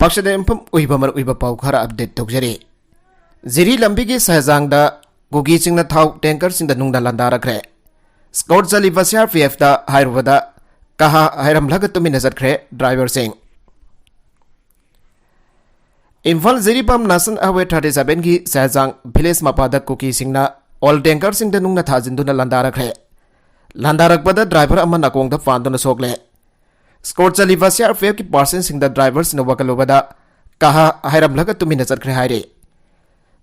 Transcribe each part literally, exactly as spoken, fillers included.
ꯄꯥꯛꯁꯗ ꯌꯨꯝꯐꯝ ꯑꯣꯏꯕ ꯃꯔꯨꯑꯣꯏꯕ ꯄꯥꯎ ꯈꯔ ꯑꯞꯗꯦꯠ ꯇꯧꯖꯔꯤ꯫ ꯖꯤꯔꯤ ꯂꯝꯕꯤꯒꯤ ꯁꯍꯖꯥꯡꯗ ꯀꯨꯀꯤꯁꯤꯡꯅ ꯊꯥꯎ ꯇꯦꯡꯀꯔꯁꯤꯡꯗ ꯅꯨꯡꯅ ꯂꯥꯟꯗꯥꯔꯛꯈ꯭ꯔꯦ꯫ ꯁ꯭ꯀꯣꯔꯠ ꯆꯠꯂꯤꯕ ꯁꯤꯑꯥꯔꯄꯤꯑꯦꯐꯇ ꯍꯥꯏꯔꯨꯕꯗ ꯀꯍꯥ ꯍꯥꯏꯔꯝꯂꯒ ꯇꯨꯃꯤꯟꯅ ꯆꯠꯈ꯭ꯔꯦ ꯗ꯭ꯔꯥꯏꯚꯔꯁꯤꯡ꯫ Imphal Jiribam national highway thirty ꯁꯚꯦꯟꯒꯤ ꯁꯍꯖꯥꯡ ꯚꯤꯂꯦꯖ ꯃꯄꯥꯗ ꯀꯨꯀꯤꯁꯤꯡꯅ ꯑꯣꯏꯜ ꯇꯦꯡꯀꯔꯁꯤꯡꯗ ꯅꯨꯡꯅ ꯊꯥꯖꯤꯟꯗꯨꯅ ꯂꯥꯟꯗꯥꯔꯛꯈ꯭ꯔꯦ꯫ ꯂꯥꯟꯗꯥꯔꯛꯄꯗ ꯗ꯭ꯔꯥꯏꯚꯔ ꯑꯃ ꯅꯥꯀꯣꯡꯗ ꯄꯥꯟꯗꯨꯅ ꯁꯣꯛꯂꯦ꯫ ꯁ꯭ꯀꯣꯔꯠ ꯆꯠꯂꯤꯕ ꯁꯤꯑꯥꯔꯄꯤꯑꯦꯐꯀꯤ ꯄꯥꯔꯁꯟꯁꯤꯡꯗ ꯗ꯭ꯔꯥꯏꯚꯔꯁꯤꯡꯅ ꯋꯥꯀꯠꯂꯨꯕꯗ ꯀꯍꯥ ꯍꯥꯏꯔꯝꯂꯒ ꯇꯨꯃꯤꯟꯅ ꯆꯠꯈ꯭ꯔꯦ ꯍꯥꯏꯔꯤ꯫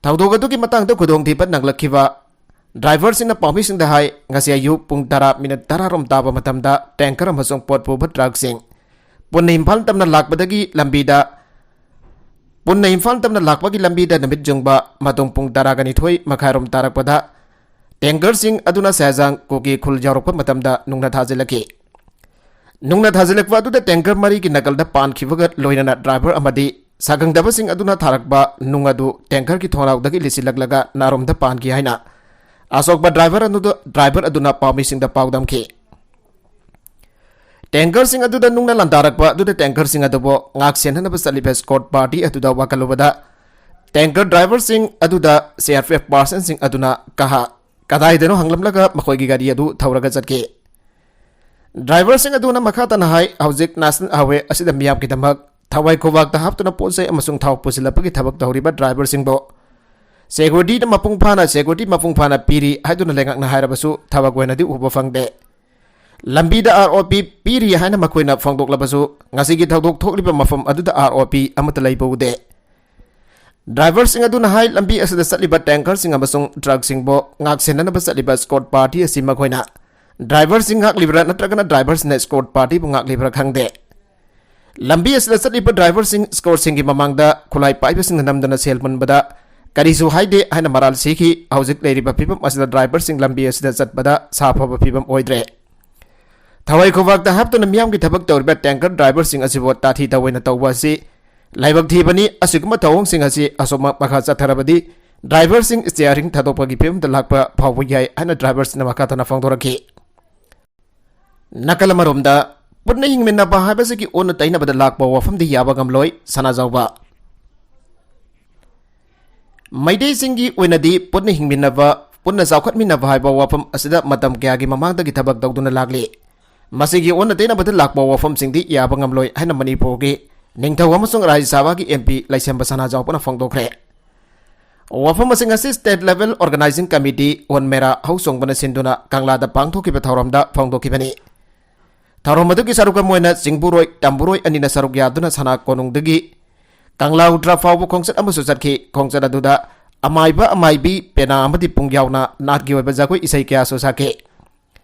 ꯊꯧꯗꯣꯛ ꯑꯗꯨꯒꯤ ꯃꯇꯥꯡꯗ ꯈꯨꯗꯣꯡꯊꯤꯕ ꯅꯪꯂꯛꯈꯤꯕ ꯗ꯭ꯔꯥꯏꯚꯔꯁꯤꯡꯅ ꯄꯥꯎꯃꯤꯁꯤꯡꯗ ꯍꯥꯏ, ꯉꯁꯤ ꯑꯌꯨꯛ ꯄꯨꯡ ꯇꯔꯥ ꯃꯤꯅꯠ ꯇꯔꯥ ꯔꯣꯝ ꯇꯥꯕ ꯃꯇꯝꯗ ꯇꯦꯡꯀꯔ ꯑꯃꯁꯨꯡ ꯄꯣꯠ ꯄꯨꯕ ꯇ꯭ꯔꯛꯁꯤꯡ ꯄꯨꯟꯅ ꯏꯝꯐꯥꯜ ꯇꯝꯅ ꯂꯥꯛꯄꯗꯒꯤ ꯂꯝꯕꯤꯗ ꯄꯨꯟꯅ ꯏꯝꯐꯥꯜ ꯇꯝꯅ ꯂꯥꯛꯄꯒꯤ ꯂꯝꯕꯤꯗ ꯅꯨꯃꯤꯠ ꯌꯨꯡꯕ ꯃꯇꯨꯡ ꯄꯨꯡ ꯇꯔꯥꯒ ꯅꯤꯊꯣꯏ ꯃꯈꯥꯏꯔꯣꯝ ꯇꯥꯔꯛꯄꯗ ꯇꯦꯡꯀꯔꯁꯤꯡ ꯑꯗꯨꯅ ꯁꯍꯖꯥꯡ ꯀꯨꯀꯤ ꯈꯨꯜ ꯌꯧꯔꯛꯄ ꯃꯇꯝꯗ ꯅꯨꯡꯅ ꯊꯥꯖꯤꯜꯂꯛꯈꯤ꯫ ꯅꯨꯡꯅ ꯊꯥꯖꯤꯜꯂꯛꯄ ꯑꯗꯨꯗ ꯇꯦꯡꯀꯔ ꯃꯔꯤꯒꯤ ꯅꯥꯀꯜꯗ ꯄꯥꯟꯈꯤꯕꯒ ꯂꯣꯏꯅꯅ ꯗ꯭ꯔꯥꯏꯚꯔ ꯑꯃꯗꯤ ꯁꯥꯈꯪꯗꯕꯁꯤꯡ ꯑꯗꯨꯅ ꯊꯥꯔꯛꯄ ꯅꯨꯡ ꯑꯗꯨ ꯇꯦꯡꯀꯔꯒꯤ ꯊꯣꯡꯅꯥꯎꯗꯒꯤ ꯂꯤꯁꯤꯜꯂꯛꯂꯒ ꯅꯥꯔꯣꯝꯗ ꯄꯥꯟꯈꯤ ꯍꯥꯏꯅ ꯑꯁꯣꯛꯄ ꯗ꯭ꯔꯥꯏꯚꯔ ꯑꯗꯨꯗ, ꯗ꯭ꯔꯥꯏꯚꯔ ꯑꯗꯨꯅ ꯄꯥꯎꯃꯤꯁꯤꯡꯗ ꯄꯥꯎꯗꯝꯈꯤ꯫ ꯇꯦꯡꯀꯔꯁꯤꯡ ꯑꯗꯨꯗ ꯅꯨꯡꯅ ꯂꯥꯟꯗꯥꯔꯛꯄ ꯑꯗꯨꯗ ꯇꯦꯡꯀꯔꯁꯤꯡ ꯑꯗꯨꯕꯨ ꯉꯥꯛ ꯁꯦꯟꯅꯅꯕ ꯆꯠꯂꯤꯕ ꯁ꯭ꯀꯣꯔꯠ ꯄꯥꯔꯇꯤ ꯑꯗꯨꯗ ꯋꯥꯀꯠꯂꯨꯕꯗ ꯇꯦꯡꯀꯔ ꯗ꯭ꯔꯥꯏꯚꯔꯁꯤꯡ ꯑꯗꯨꯗ ꯁꯤꯑꯥꯔꯄꯤꯑꯦꯐ ꯄꯥꯔꯁꯟꯁꯤꯡ ꯑꯗꯨꯅ ꯀꯍꯥ ꯀꯗꯥꯏꯗꯅꯣ ꯍꯪꯂꯝꯂꯒ ꯃꯈꯣꯏꯒꯤ ꯒꯥꯔꯤ ꯑꯗꯨ ꯊꯧꯔꯒ ꯆꯠꯈꯤ꯫ ꯗ꯭ꯔꯥꯏꯚꯔꯁꯤꯡ ꯑꯗꯨꯅ ꯃꯈꯥ ꯇꯥꯅ ꯍꯥꯏ, ꯍꯧꯖꯤꯛ ꯅꯦꯁꯅꯦꯜ ꯍꯥꯏꯋꯦ ꯑꯁꯤꯗ ꯃꯤꯌꯥꯝꯒꯤꯗꯃꯛ ꯊꯋꯥꯏ ꯈꯨꯕꯥꯛꯇ ꯍꯥꯞꯇꯨꯅ ꯄꯣꯠ ꯆꯩ ꯑꯃꯁꯨꯡ ꯊꯥꯎ ꯄꯨꯁꯤꯜꯂꯛꯄꯒꯤ ꯊꯕꯛ ꯇꯧꯔꯤꯕ ꯗ꯭ꯔꯥꯏꯚꯔꯁꯤꯡꯕꯨ ꯁꯦꯀ꯭ꯌꯨꯔꯤꯇꯤꯅ ꯃꯄꯨꯡ ꯐꯥꯅ, ꯁꯦꯀ꯭ꯌꯨꯔꯤꯇꯤ ꯃꯄꯨꯡ ꯐꯥꯅ ꯄꯤꯔꯤ ꯍꯥꯏꯗꯨꯅ ꯂꯩꯉꯥꯛꯅ ꯍꯥꯏꯔꯕꯁꯨ ꯊꯕꯛ ꯑꯣꯏꯅꯗꯤ ꯎꯕ ꯐꯪꯗꯦ꯫ ꯂꯝꯕꯤꯗ ꯑꯥꯔ ꯑꯣ ꯄꯤ ꯄꯤꯔꯤ ꯍꯥꯏꯅ ꯃꯈꯣꯏꯅ ꯐꯣꯡꯗꯣꯛꯂꯕꯁꯨ ꯉꯁꯤꯒꯤ ꯊꯧꯗꯣꯛ ꯊꯣꯛꯂꯤꯕ ꯃꯐꯝ ꯑꯗꯨꯗ ꯑꯥꯔ ꯑꯣ ꯄꯤ ꯑꯃꯠꯇ ꯂꯩꯕ ꯎꯗꯦ꯫ ꯗ꯭ꯔꯥꯏꯚꯔꯁꯤꯡ ꯑꯗꯨꯅ ꯍꯥꯏ, ꯂꯝꯕꯤ ꯑꯁꯤꯗ ꯆꯠꯂꯤꯕ ꯇꯦꯡꯀꯔꯁꯤꯡ ꯑꯃꯁꯨꯡ ꯇ꯭ꯔꯛꯁꯤꯡꯕꯨ ꯉꯥꯛ ꯁꯦꯟꯅꯅꯕ ꯆꯠꯂꯤꯕ ꯁ꯭ꯀꯣꯔꯠ ꯄꯥꯔꯇꯤ ꯑꯁꯤ ꯃꯈꯣꯏꯅ ꯗ꯭ꯔꯥꯏꯚꯔꯁꯤꯡ ꯉꯥꯛꯂꯤꯕ꯭ꯔꯥ ꯅꯠꯇ꯭ꯔꯒꯅ ꯗ꯭ꯔꯥꯏꯚꯔꯁꯤꯡꯅ ꯁ꯭ꯀꯣꯔꯠ ꯄꯥꯔꯇꯤꯕꯨ ꯉꯥꯛꯂꯤꯕ꯭ꯔꯥ ꯈꯪꯗꯦ꯫ ꯂꯝꯕꯤ ꯑꯁꯤꯗ ꯆꯠꯂꯤꯕ ꯗ꯭ꯔꯥꯏꯚꯔꯁꯤꯡ ꯁ꯭ꯀꯣꯔꯠꯁꯤꯡꯒꯤ ꯃꯃꯥꯡꯗ ꯈꯨꯠꯂꯥꯏ ꯄꯥꯏꯕꯁꯤꯡꯅ ꯅꯝꯗꯨꯅ ꯁꯦꯜ ꯃꯨꯟꯕꯗ ꯀꯔꯤꯁꯨ ꯍꯥꯏꯗꯦ ꯍꯥꯏꯅ ꯃꯔꯥꯜ ꯁꯤꯈꯤ꯫ ꯍꯧꯖꯤꯛ ꯂꯩꯔꯤꯕ ꯐꯤꯕꯝ ꯑꯁꯤꯗ ꯗ꯭ꯔꯥꯏꯚꯔꯁꯤꯡ ꯂꯝꯕꯤ ꯑꯁꯤꯗ ꯆꯠꯄꯗ ꯁꯥꯐꯕ ꯐꯤꯕꯝ ꯑꯣꯏꯗ꯭ꯔꯦ꯫ ꯊꯋꯥꯏ ꯈꯨꯕꯥꯛꯇ ꯍꯥꯞꯇꯨꯅ ꯃꯤꯌꯥꯝꯒꯤ ꯊꯕꯛ ꯇꯧꯔꯤꯕ ꯇꯦꯡꯀꯔ ꯗ꯭ꯔꯥꯏꯚꯔꯁꯤꯡ ꯑꯁꯤꯕꯨ ꯇꯥꯊꯤ ꯇꯧꯑꯣꯏꯅ ꯇꯧꯕ ꯑꯁꯤ ꯂꯥꯏꯕꯛ ꯊꯤꯕꯅꯤ꯫ ꯑꯁꯤꯒꯨꯝꯕ ꯊꯧꯑꯣꯡꯁꯤꯡ ꯑꯁꯤ ꯑꯁꯨꯝꯃꯛ ꯃꯈꯥ ꯆꯠꯊꯔꯕꯗꯤ ꯗ꯭ꯔꯥꯏꯚꯔꯁꯤꯡ ꯁ꯭ꯇꯤꯌꯥꯔꯤꯡ ꯊꯥꯗꯣꯛꯄꯒꯤ ꯐꯤꯕꯝꯗ ꯂꯥꯛꯄ ꯐꯥꯎꯕ ꯌꯥꯏ ꯍꯥꯏꯅ ꯗ꯭ꯔꯥꯏꯚꯔꯁꯤꯡꯅ ꯃꯈꯥ ꯇꯥꯅ ꯐꯣꯡꯗꯣꯔꯛꯈꯤ꯫ ꯅꯥꯀꯜ ꯑꯃꯔꯣꯝꯗ, ꯄꯨꯟꯅ ꯍꯤꯡꯃꯤꯟꯅꯕ ꯍꯥꯏꯕꯁꯤꯒꯤ ꯑꯣꯟꯅ ꯇꯩꯅꯕꯗ ꯂꯥꯛꯄ ꯋꯥꯐꯝꯗꯤ ꯌꯥꯕ ꯉꯝꯂꯣꯏ꯫ ꯁꯅꯥꯖꯥꯎꯕ꯫ ꯃꯩꯇꯩꯁꯤꯡꯒꯤ ꯑꯣꯏꯅꯗꯤ ꯄꯨꯟꯅ ꯍꯤꯡꯃꯤꯟꯅꯕ, ꯄꯨꯟꯅ ꯆꯥꯎꯈꯠꯃꯤꯟꯅꯕ ꯍꯥꯏꯕ ꯋꯥꯐꯝ ꯑꯁꯤꯗ ꯃꯇꯝ ꯀꯌꯥꯒꯤ ꯃꯃꯥꯡꯗꯒꯤ ꯊꯕꯛ ꯇꯧꯗꯨꯅ ꯂꯥꯛꯂꯤ꯫ ꯃꯁꯤꯒꯤ ꯑꯣꯟꯅ ꯇꯩꯅꯕꯗ ꯂꯥꯛꯄ ꯋꯥꯐꯝꯁꯤꯡꯗꯤ ꯌꯥꯕ ꯉꯝꯂꯣꯏ ꯍꯥꯏꯅ ꯃꯅꯤꯄꯨꯔꯒꯤ ꯅꯤꯡꯊꯧ ꯑꯃꯁꯨꯡ ꯔꯥꯖ꯭ꯌ ꯁꯚꯥꯒꯤ M P ꯂꯩꯁꯦꯝꯕ ꯁꯅꯥꯖꯥꯎꯕꯅ ꯐꯣꯡꯗꯣꯛꯈ꯭ꯔꯦ꯫ ꯋꯥꯐꯝꯁꯤꯡ ꯑꯁꯤ State Level Organizing Committee on Mera ꯍꯧꯆꯣꯡꯕꯅ ꯁꯤꯟꯗꯨꯅ ꯀꯪꯂꯥꯗ ꯄꯥꯡꯊꯣꯛꯈꯤꯕ ꯊꯧꯔꯝꯗ ꯐꯣꯡꯗꯣꯛꯈꯤꯕꯅꯤ꯫ ꯊꯧꯔꯝ ꯑꯗꯨꯒꯤ ꯁꯔꯨꯛ ꯑꯃ ꯑꯣꯏꯅ ꯆꯤꯡꯕꯨꯔꯣꯏ, ꯇꯝꯕꯨꯔꯣꯏ ꯑꯅꯤꯅ ꯁꯔꯨꯛ ꯌꯥꯗꯨꯅ ꯁꯅꯥ ꯀꯣꯅꯨꯡꯗꯒꯤ ꯀꯪꯂꯥ ꯎꯇ꯭ꯔꯥ ꯐꯥꯎꯕ ꯈꯣꯡꯆꯠ ꯑꯃꯁꯨ ꯆꯠꯈꯤ꯫ ꯈꯣꯡꯆꯠ ꯑꯗꯨꯗ ꯑꯃꯥꯏꯕ, ꯑꯃꯥꯏꯕꯤ, ꯄꯦꯅꯥ ꯑꯃꯗꯤ ꯄꯨꯡ ꯌꯥꯎꯅ ꯅꯥꯠꯀꯤ ꯑꯣꯏꯕ ꯖꯒꯣꯏ ꯏꯁꯩ ꯀꯌꯥꯁꯨ ꯁꯥꯈꯤ꯫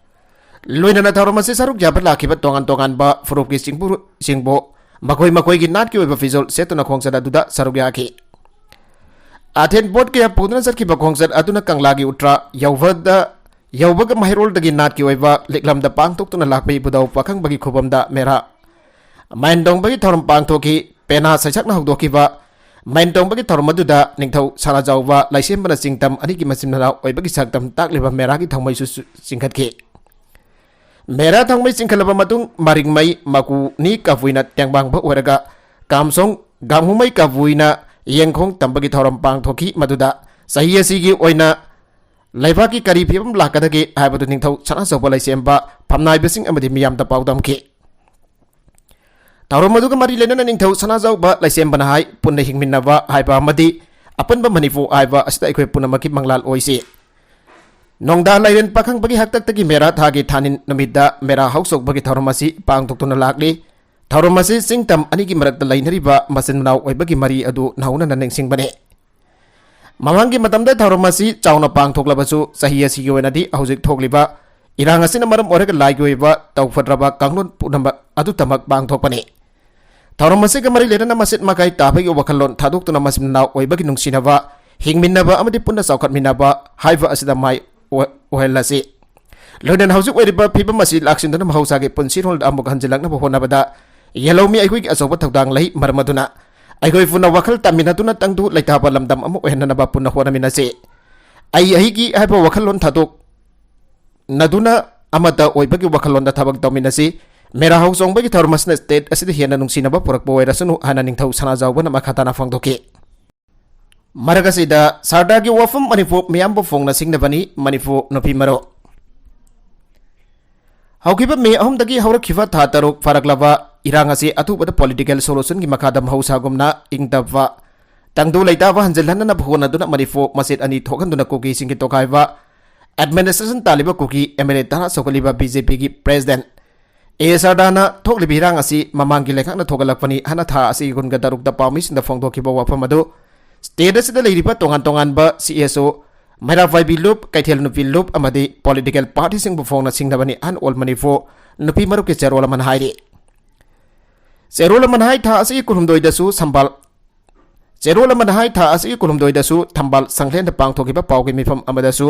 ꯂꯣꯏꯅꯅ ꯊꯧꯔꯝ ꯑꯁꯤ ꯁꯔꯨꯛ ꯌꯥꯕ ꯂꯥꯛꯈꯤꯕ ꯇꯣꯉꯥꯟ ꯇꯣꯉꯥꯟꯕ ꯐꯨꯔꯨꯞꯀꯤ ꯆꯤꯡꯕꯨ-, ꯆꯤꯡꯕꯨ ꯃꯈꯣꯏ ꯃꯈꯣꯏꯒꯤ ꯅꯥꯠꯀꯤ ꯑꯣꯏꯕ ꯐꯤꯖꯣꯜ ꯁꯦꯠꯇꯨꯅ ꯈꯣꯡꯆꯠ ꯑꯗꯨꯗ ꯁꯔꯨꯛ ꯌꯥꯈꯤ꯫ ꯑꯊꯦꯟ ꯄꯣꯠ ꯀꯌꯥ ꯄꯨꯗꯨꯅ ꯆꯠꯈꯤꯕ ꯈꯣꯡꯆꯠ ꯑꯗꯨꯅ ꯀꯪꯂꯥꯒꯤ ꯎꯇ꯭ꯔꯥ ꯌꯧꯕꯗ, ꯌꯧꯕꯒ ꯃꯍꯩꯔꯣꯜꯗꯒꯤ ꯅꯥꯠꯀꯤ ꯑꯣꯏꯕ ꯂꯤꯛꯂꯝꯗ ꯄꯥꯡꯊꯣꯛꯇꯨꯅ ꯂꯥꯛꯄ ꯏꯕꯨꯙꯧ ꯄꯥꯈꯪꯕꯒꯤ ꯈꯨꯕꯝꯗ ꯃꯦꯔꯥ ꯃꯥꯏꯟ ꯇꯣꯡꯕꯒꯤ ꯊꯧꯔꯝ ꯄꯥꯡꯊꯣꯛꯈꯤ꯫ ꯄꯦꯅꯥ ꯁꯩꯁꯛꯅ ꯍꯧꯗꯣꯛꯈꯤꯕ ꯃꯥꯏꯟ ꯇꯣꯡꯕꯒꯤ ꯊꯧꯔꯝ ꯑꯗꯨꯗ ꯅꯤꯡꯊꯧ ꯁꯅꯥꯖꯥꯎꯕ ꯂꯩꯁꯦꯝꯕꯅ ꯆꯤꯡꯇꯝ ꯑꯅꯤꯒꯤ ꯃꯆꯤꯟ ꯃꯅꯥꯎ ꯑꯣꯏꯕꯒꯤ ꯁꯛꯇꯝ ꯇꯥꯛꯂꯤꯕ ꯃꯦꯔꯥꯒꯤ ꯊꯧꯃꯩꯁꯨ ꯆꯤꯡꯈꯠꯈꯤ꯫ ꯃꯦꯔꯥ ꯊꯧꯃꯩ ꯆꯤꯡꯈꯠꯂꯕ ꯃꯇꯨꯡ ꯃꯔꯤꯡꯃꯩ ꯃꯀꯨꯅꯤ ꯀꯕꯨꯏꯅ ꯇꯦꯡꯕꯥꯡꯕ ꯑꯣꯏꯔꯒ ꯀꯥꯝꯁꯣꯡ ꯒꯥꯡꯍꯨꯃꯩ ꯀꯕꯨꯏꯅ ꯌꯦꯡꯈꯣꯡ ꯇꯝꯕꯒꯤ ꯊꯧꯔꯝ ꯄꯥꯡꯊꯣꯛꯈꯤ꯫ ꯃꯗꯨꯗ ꯆꯍꯤ ꯑꯁꯤꯒꯤ ꯑꯣꯏꯅ ꯂꯩꯕꯥꯛꯀꯤ ꯀꯔꯤ ꯐꯤꯕꯝ ꯂꯥꯛꯀꯗꯒꯦ ꯍꯥꯏꯕꯗꯨ ꯅꯤꯡꯊꯧ ꯁꯅꯥꯆꯧꯕ ꯂꯩꯁꯦꯝꯕ ꯐꯝꯅꯥꯏꯕꯁꯤꯡ ꯑꯃꯗꯤ ꯃꯤꯌꯥꯝꯗ ꯄꯥꯎꯗꯝꯈꯤ꯫ ꯊꯧꯔꯝ ꯑꯗꯨꯒ ꯃꯔꯤ ꯂꯩꯅꯅ ꯅꯤꯡꯊꯧ ꯁꯅꯥꯖꯥꯎꯕ ꯂꯩꯁꯦꯝꯕꯅ ꯍꯥꯏ, ꯄꯨꯟꯅ ꯍꯤꯡꯃꯤꯟꯅꯕ ꯍꯥꯏꯕ ꯑꯃꯗꯤ ꯑꯄꯨꯟꯕ ꯃꯅꯤꯄꯨꯔ ꯍꯥꯏꯕ ꯑꯁꯤꯗ ꯑꯩꯈꯣꯏ ꯄꯨꯝꯅꯃꯛꯀꯤ ꯃꯪꯂꯥꯟ ꯑꯣꯏꯁꯤ꯫ ꯅꯣꯡꯗꯥ ꯂꯥꯏꯔꯦꯟ ꯄꯥꯈꯪꯕꯒꯤ ꯍꯥꯛꯇꯛꯇꯒꯤ ꯃꯦꯔꯥ ꯊꯥꯒꯤ ꯊꯥꯅꯤꯟ ꯅꯨꯃꯤꯠꯇ ꯃꯦꯔꯥ ꯍꯧꯆꯧꯕꯒꯤ ꯊꯧꯔꯝ ꯑꯁꯤ ꯄꯥꯡꯊꯣꯛꯇꯨꯅ ꯂꯥꯛꯂꯤ꯫ ꯊꯧꯔꯝ ꯑꯁꯤ ꯆꯤꯡ ꯇꯝ ꯑꯅꯤꯒꯤ ꯃꯔꯛꯇ ꯂꯩꯅꯔꯤꯕ ꯃꯆꯤꯟ ꯃꯅꯥꯎ ꯑꯣꯏꯕꯒꯤ ꯃꯔꯤ ꯑꯗꯨ ꯅꯧꯍꯧꯅꯅ ꯅꯤꯡꯁꯤꯡꯕꯅꯤ꯫ ꯃꯃꯥꯡꯒꯤ ꯃꯇꯝꯗ ꯊꯧꯔꯝ ꯑꯁꯤ ꯆꯥꯎꯅ ꯄꯥꯡꯊꯣꯛꯂꯕꯁꯨ, ꯆꯍꯤ ꯑꯁꯤꯒꯤ ꯑꯣꯏꯅꯗꯤ ꯍꯧꯖꯤꯛ ꯊꯣꯛꯂꯤꯕ ꯏꯔꯥꯡ ꯑꯁꯤꯅ ꯃꯔꯝ ꯑꯣꯏꯔꯒ ꯂꯥꯏꯒꯤ ꯑꯣꯏꯕ ꯇꯧꯐꯗ꯭ꯔꯕ ꯀꯥꯡꯂꯣꯟ ꯄꯨꯝꯅꯃꯛ ꯑꯗꯨꯇꯃꯛ ꯄꯥꯡꯊꯣꯛꯄꯅꯤ꯫ ꯊꯧꯔꯝ ꯑꯁꯤꯒ ꯃꯔꯤ ꯂꯩꯅꯅ ꯃꯆꯦꯠ ꯃꯀꯥꯏ ꯇꯥꯕꯒꯤ ꯋꯥꯈꯜꯂꯣꯟ ꯊꯥꯗꯣꯛꯇꯨꯅ ꯃꯆꯤꯟ ꯃꯅꯥꯎ ꯑꯣꯏꯕꯒꯤ ꯅꯨꯡꯁꯤꯅꯕ, ꯍꯤꯡꯃꯤꯟꯅꯕ ꯑꯃꯗꯤ ꯄꯨꯟꯅ ꯆꯥꯎꯈꯠꯃꯤꯟꯅꯕ ꯍꯥꯏꯕ ꯑꯁꯤꯗ ꯃꯥꯏ ꯑꯣꯏ-, ꯑꯣꯏꯍꯜꯂꯁꯤ꯫ ꯂꯣꯏꯅꯅ ꯍꯧꯖꯤꯛ ꯑꯣꯏꯔꯤꯕ ꯐꯤꯕꯝ ꯑꯁꯤ ꯂꯥꯛꯁꯤꯟꯗꯨꯅ ꯃꯍꯧꯁꯥꯒꯤ ꯄꯨꯟꯁꯤꯔꯣꯜꯗ ꯑꯃꯨꯛ ꯍꯟꯖꯤꯜꯂꯛꯅꯕ ꯍꯣꯠꯅꯕꯗ ꯌꯦꯜꯍꯧꯃꯤ ꯑꯩꯈꯣꯏꯒꯤ ꯑꯆꯧꯕ ꯊꯧꯗꯥꯡ ꯂꯩ꯫ ꯃꯔꯝ ꯑꯗꯨꯅ ꯑꯩꯈꯣꯏ ꯄꯨꯟꯅ ꯋꯥꯈꯜ ꯇꯥꯃꯤꯟꯅꯗꯨꯅ ꯇꯪꯗꯨ ꯂꯩꯇꯥꯕ ꯂꯝꯗꯝ ꯑꯃ ꯑꯣꯏꯍꯟꯅꯅꯕ ꯄꯨꯟꯅ ꯍꯣꯠꯅꯃꯤꯟꯅꯁꯤ꯫ ꯑꯩ ꯑꯩꯒꯤ ꯍꯥꯏꯕ ꯋꯥꯈꯜꯂꯣꯟ ꯊꯥꯗꯣꯛꯅꯗꯨꯅ ꯑꯃꯠꯇ ꯑꯣꯏꯕꯒꯤ ꯋꯥꯈꯜꯂꯣꯟꯗ ꯊꯕꯛ ꯇꯧꯃꯤꯟꯅꯁꯤ꯫ ꯃꯦꯔꯥ ꯍꯧ ꯆꯣꯡꯕꯒꯤ ꯊꯧꯔꯝ ꯑꯁꯤꯅ state ꯑꯁꯤꯗ ꯍꯦꯟꯅ ꯅꯨꯡꯁꯤꯅꯕ ꯄꯨꯔꯛꯄ ꯑꯣꯏꯔꯁꯅꯨ ꯍꯥꯏꯅ ꯅꯤꯡꯊꯧ ꯁꯅꯥꯖꯥꯎꯕꯅ ꯃꯈꯥ ꯇꯥꯅ ꯐꯣꯡꯗꯣꯛꯈꯤ꯫ ꯃꯔꯛ ꯑꯁꯤꯗ ꯁꯔꯗꯥꯔꯒꯤ ꯋꯥꯐꯝ ꯃꯅꯤꯄꯨꯔ ꯃꯤꯌꯥꯝꯕꯨ ꯐꯣꯡꯅ ꯁꯤꯡꯅꯕꯅꯤ ꯃꯅꯤꯄꯨꯔ ꯅꯨꯄꯤ ꯃꯔꯨ꯫ ꯍꯧꯈꯤꯕ ꯃꯦ ꯑꯍꯨꯝꯗꯒꯤ ꯍꯧꯔꯛꯈꯤꯕ ꯊꯥ ꯇꯔꯨꯛ ꯐꯥꯔꯛꯂꯕ ꯏꯔꯥꯡ ꯑꯁꯤ ꯑꯊꯨꯕꯗ political solutionꯒꯤ ꯃꯈꯥꯗ ꯃꯍꯧꯁꯥꯒꯨꯝꯅ ꯏꯪ ꯇꯞꯄ, ꯇꯪꯗꯨ ꯂꯩꯇꯥꯕ ꯍꯟꯖꯤꯜꯍꯟꯅꯅꯕ ꯍꯣꯠꯅꯗꯨꯅ ꯃꯅꯤꯄꯨꯔ ꯃꯆꯦꯠ ꯑꯅꯤ ꯊꯣꯛꯍꯟꯗꯨꯅ ꯀꯨꯀꯤꯁꯤꯡꯒꯤ ꯇꯣꯈꯥꯏꯕ administration ꯇꯥꯜꯂꯤꯕ ꯀꯨꯀꯤ MLA ꯇꯔꯥ ꯁꯧꯒꯠꯂꯤꯕ BJPꯒꯤ president ꯑꯦ ꯁꯔꯗꯥꯅ ꯊꯣꯛꯂꯤꯕ ꯏꯔꯥꯡ ꯑꯁꯤ ꯃꯃꯥꯡꯒꯤ ꯂꯩꯉꯥꯛꯅ ꯊꯣꯛꯍꯜꯂꯛꯄꯅꯤ ꯍꯥꯏꯅ ꯊꯥ ꯑꯁꯤꯒꯤ ꯀꯨꯟꯒ ꯇꯔꯨꯛꯇ ꯄꯥꯎꯃꯤꯁꯤꯡꯗ ꯐꯣꯡꯗꯣꯛꯈꯤꯕ ꯋꯥꯐꯝ ꯑꯗꯨ state ꯑꯁꯤꯗ ꯂꯩꯔꯤꯕ ꯇꯣꯉꯥꯟ ꯇꯣꯉꯥꯟꯕ CSO, ꯃꯩꯔꯥ ꯄꯥꯏꯕꯤ ꯂꯨꯞ, ꯀꯩꯊꯦꯜ ꯅꯨꯄꯤ ꯂꯨꯞ ꯑꯃꯗꯤ political partyꯁꯤꯡꯕꯨ ꯐꯣꯡꯅ ꯁꯤꯡꯅꯕꯅꯤ ꯍꯥꯏꯅ All Manipur ꯅꯨꯄꯤ ꯃꯔꯨꯞꯀꯤ ꯆꯦꯔꯣꯜ ꯑꯃꯅ ꯍꯥꯏꯔꯤ꯫ ꯆꯦꯔꯣꯜ ꯑꯃꯅ ꯍꯥꯏ, ꯊꯥ ꯑꯁꯤꯒꯤ ꯀꯨꯟꯍꯨꯝꯗꯣꯏꯗꯁꯨ ꯊꯝꯕꯥꯜ ꯆꯦꯔꯣꯜ ꯑꯃꯅ ꯍꯥꯏ, ꯊꯥ ꯑꯁꯤꯒꯤ ꯀꯨꯟꯍꯨꯝꯗꯣꯏꯗꯁꯨ ꯊꯝꯕꯥꯜ ꯁꯪꯂꯦꯟꯗ ꯄꯥꯡꯊꯣꯛꯈꯤꯕ ꯄꯥꯎꯒꯤ ꯃꯤꯐꯝ ꯑꯃꯗꯁꯨ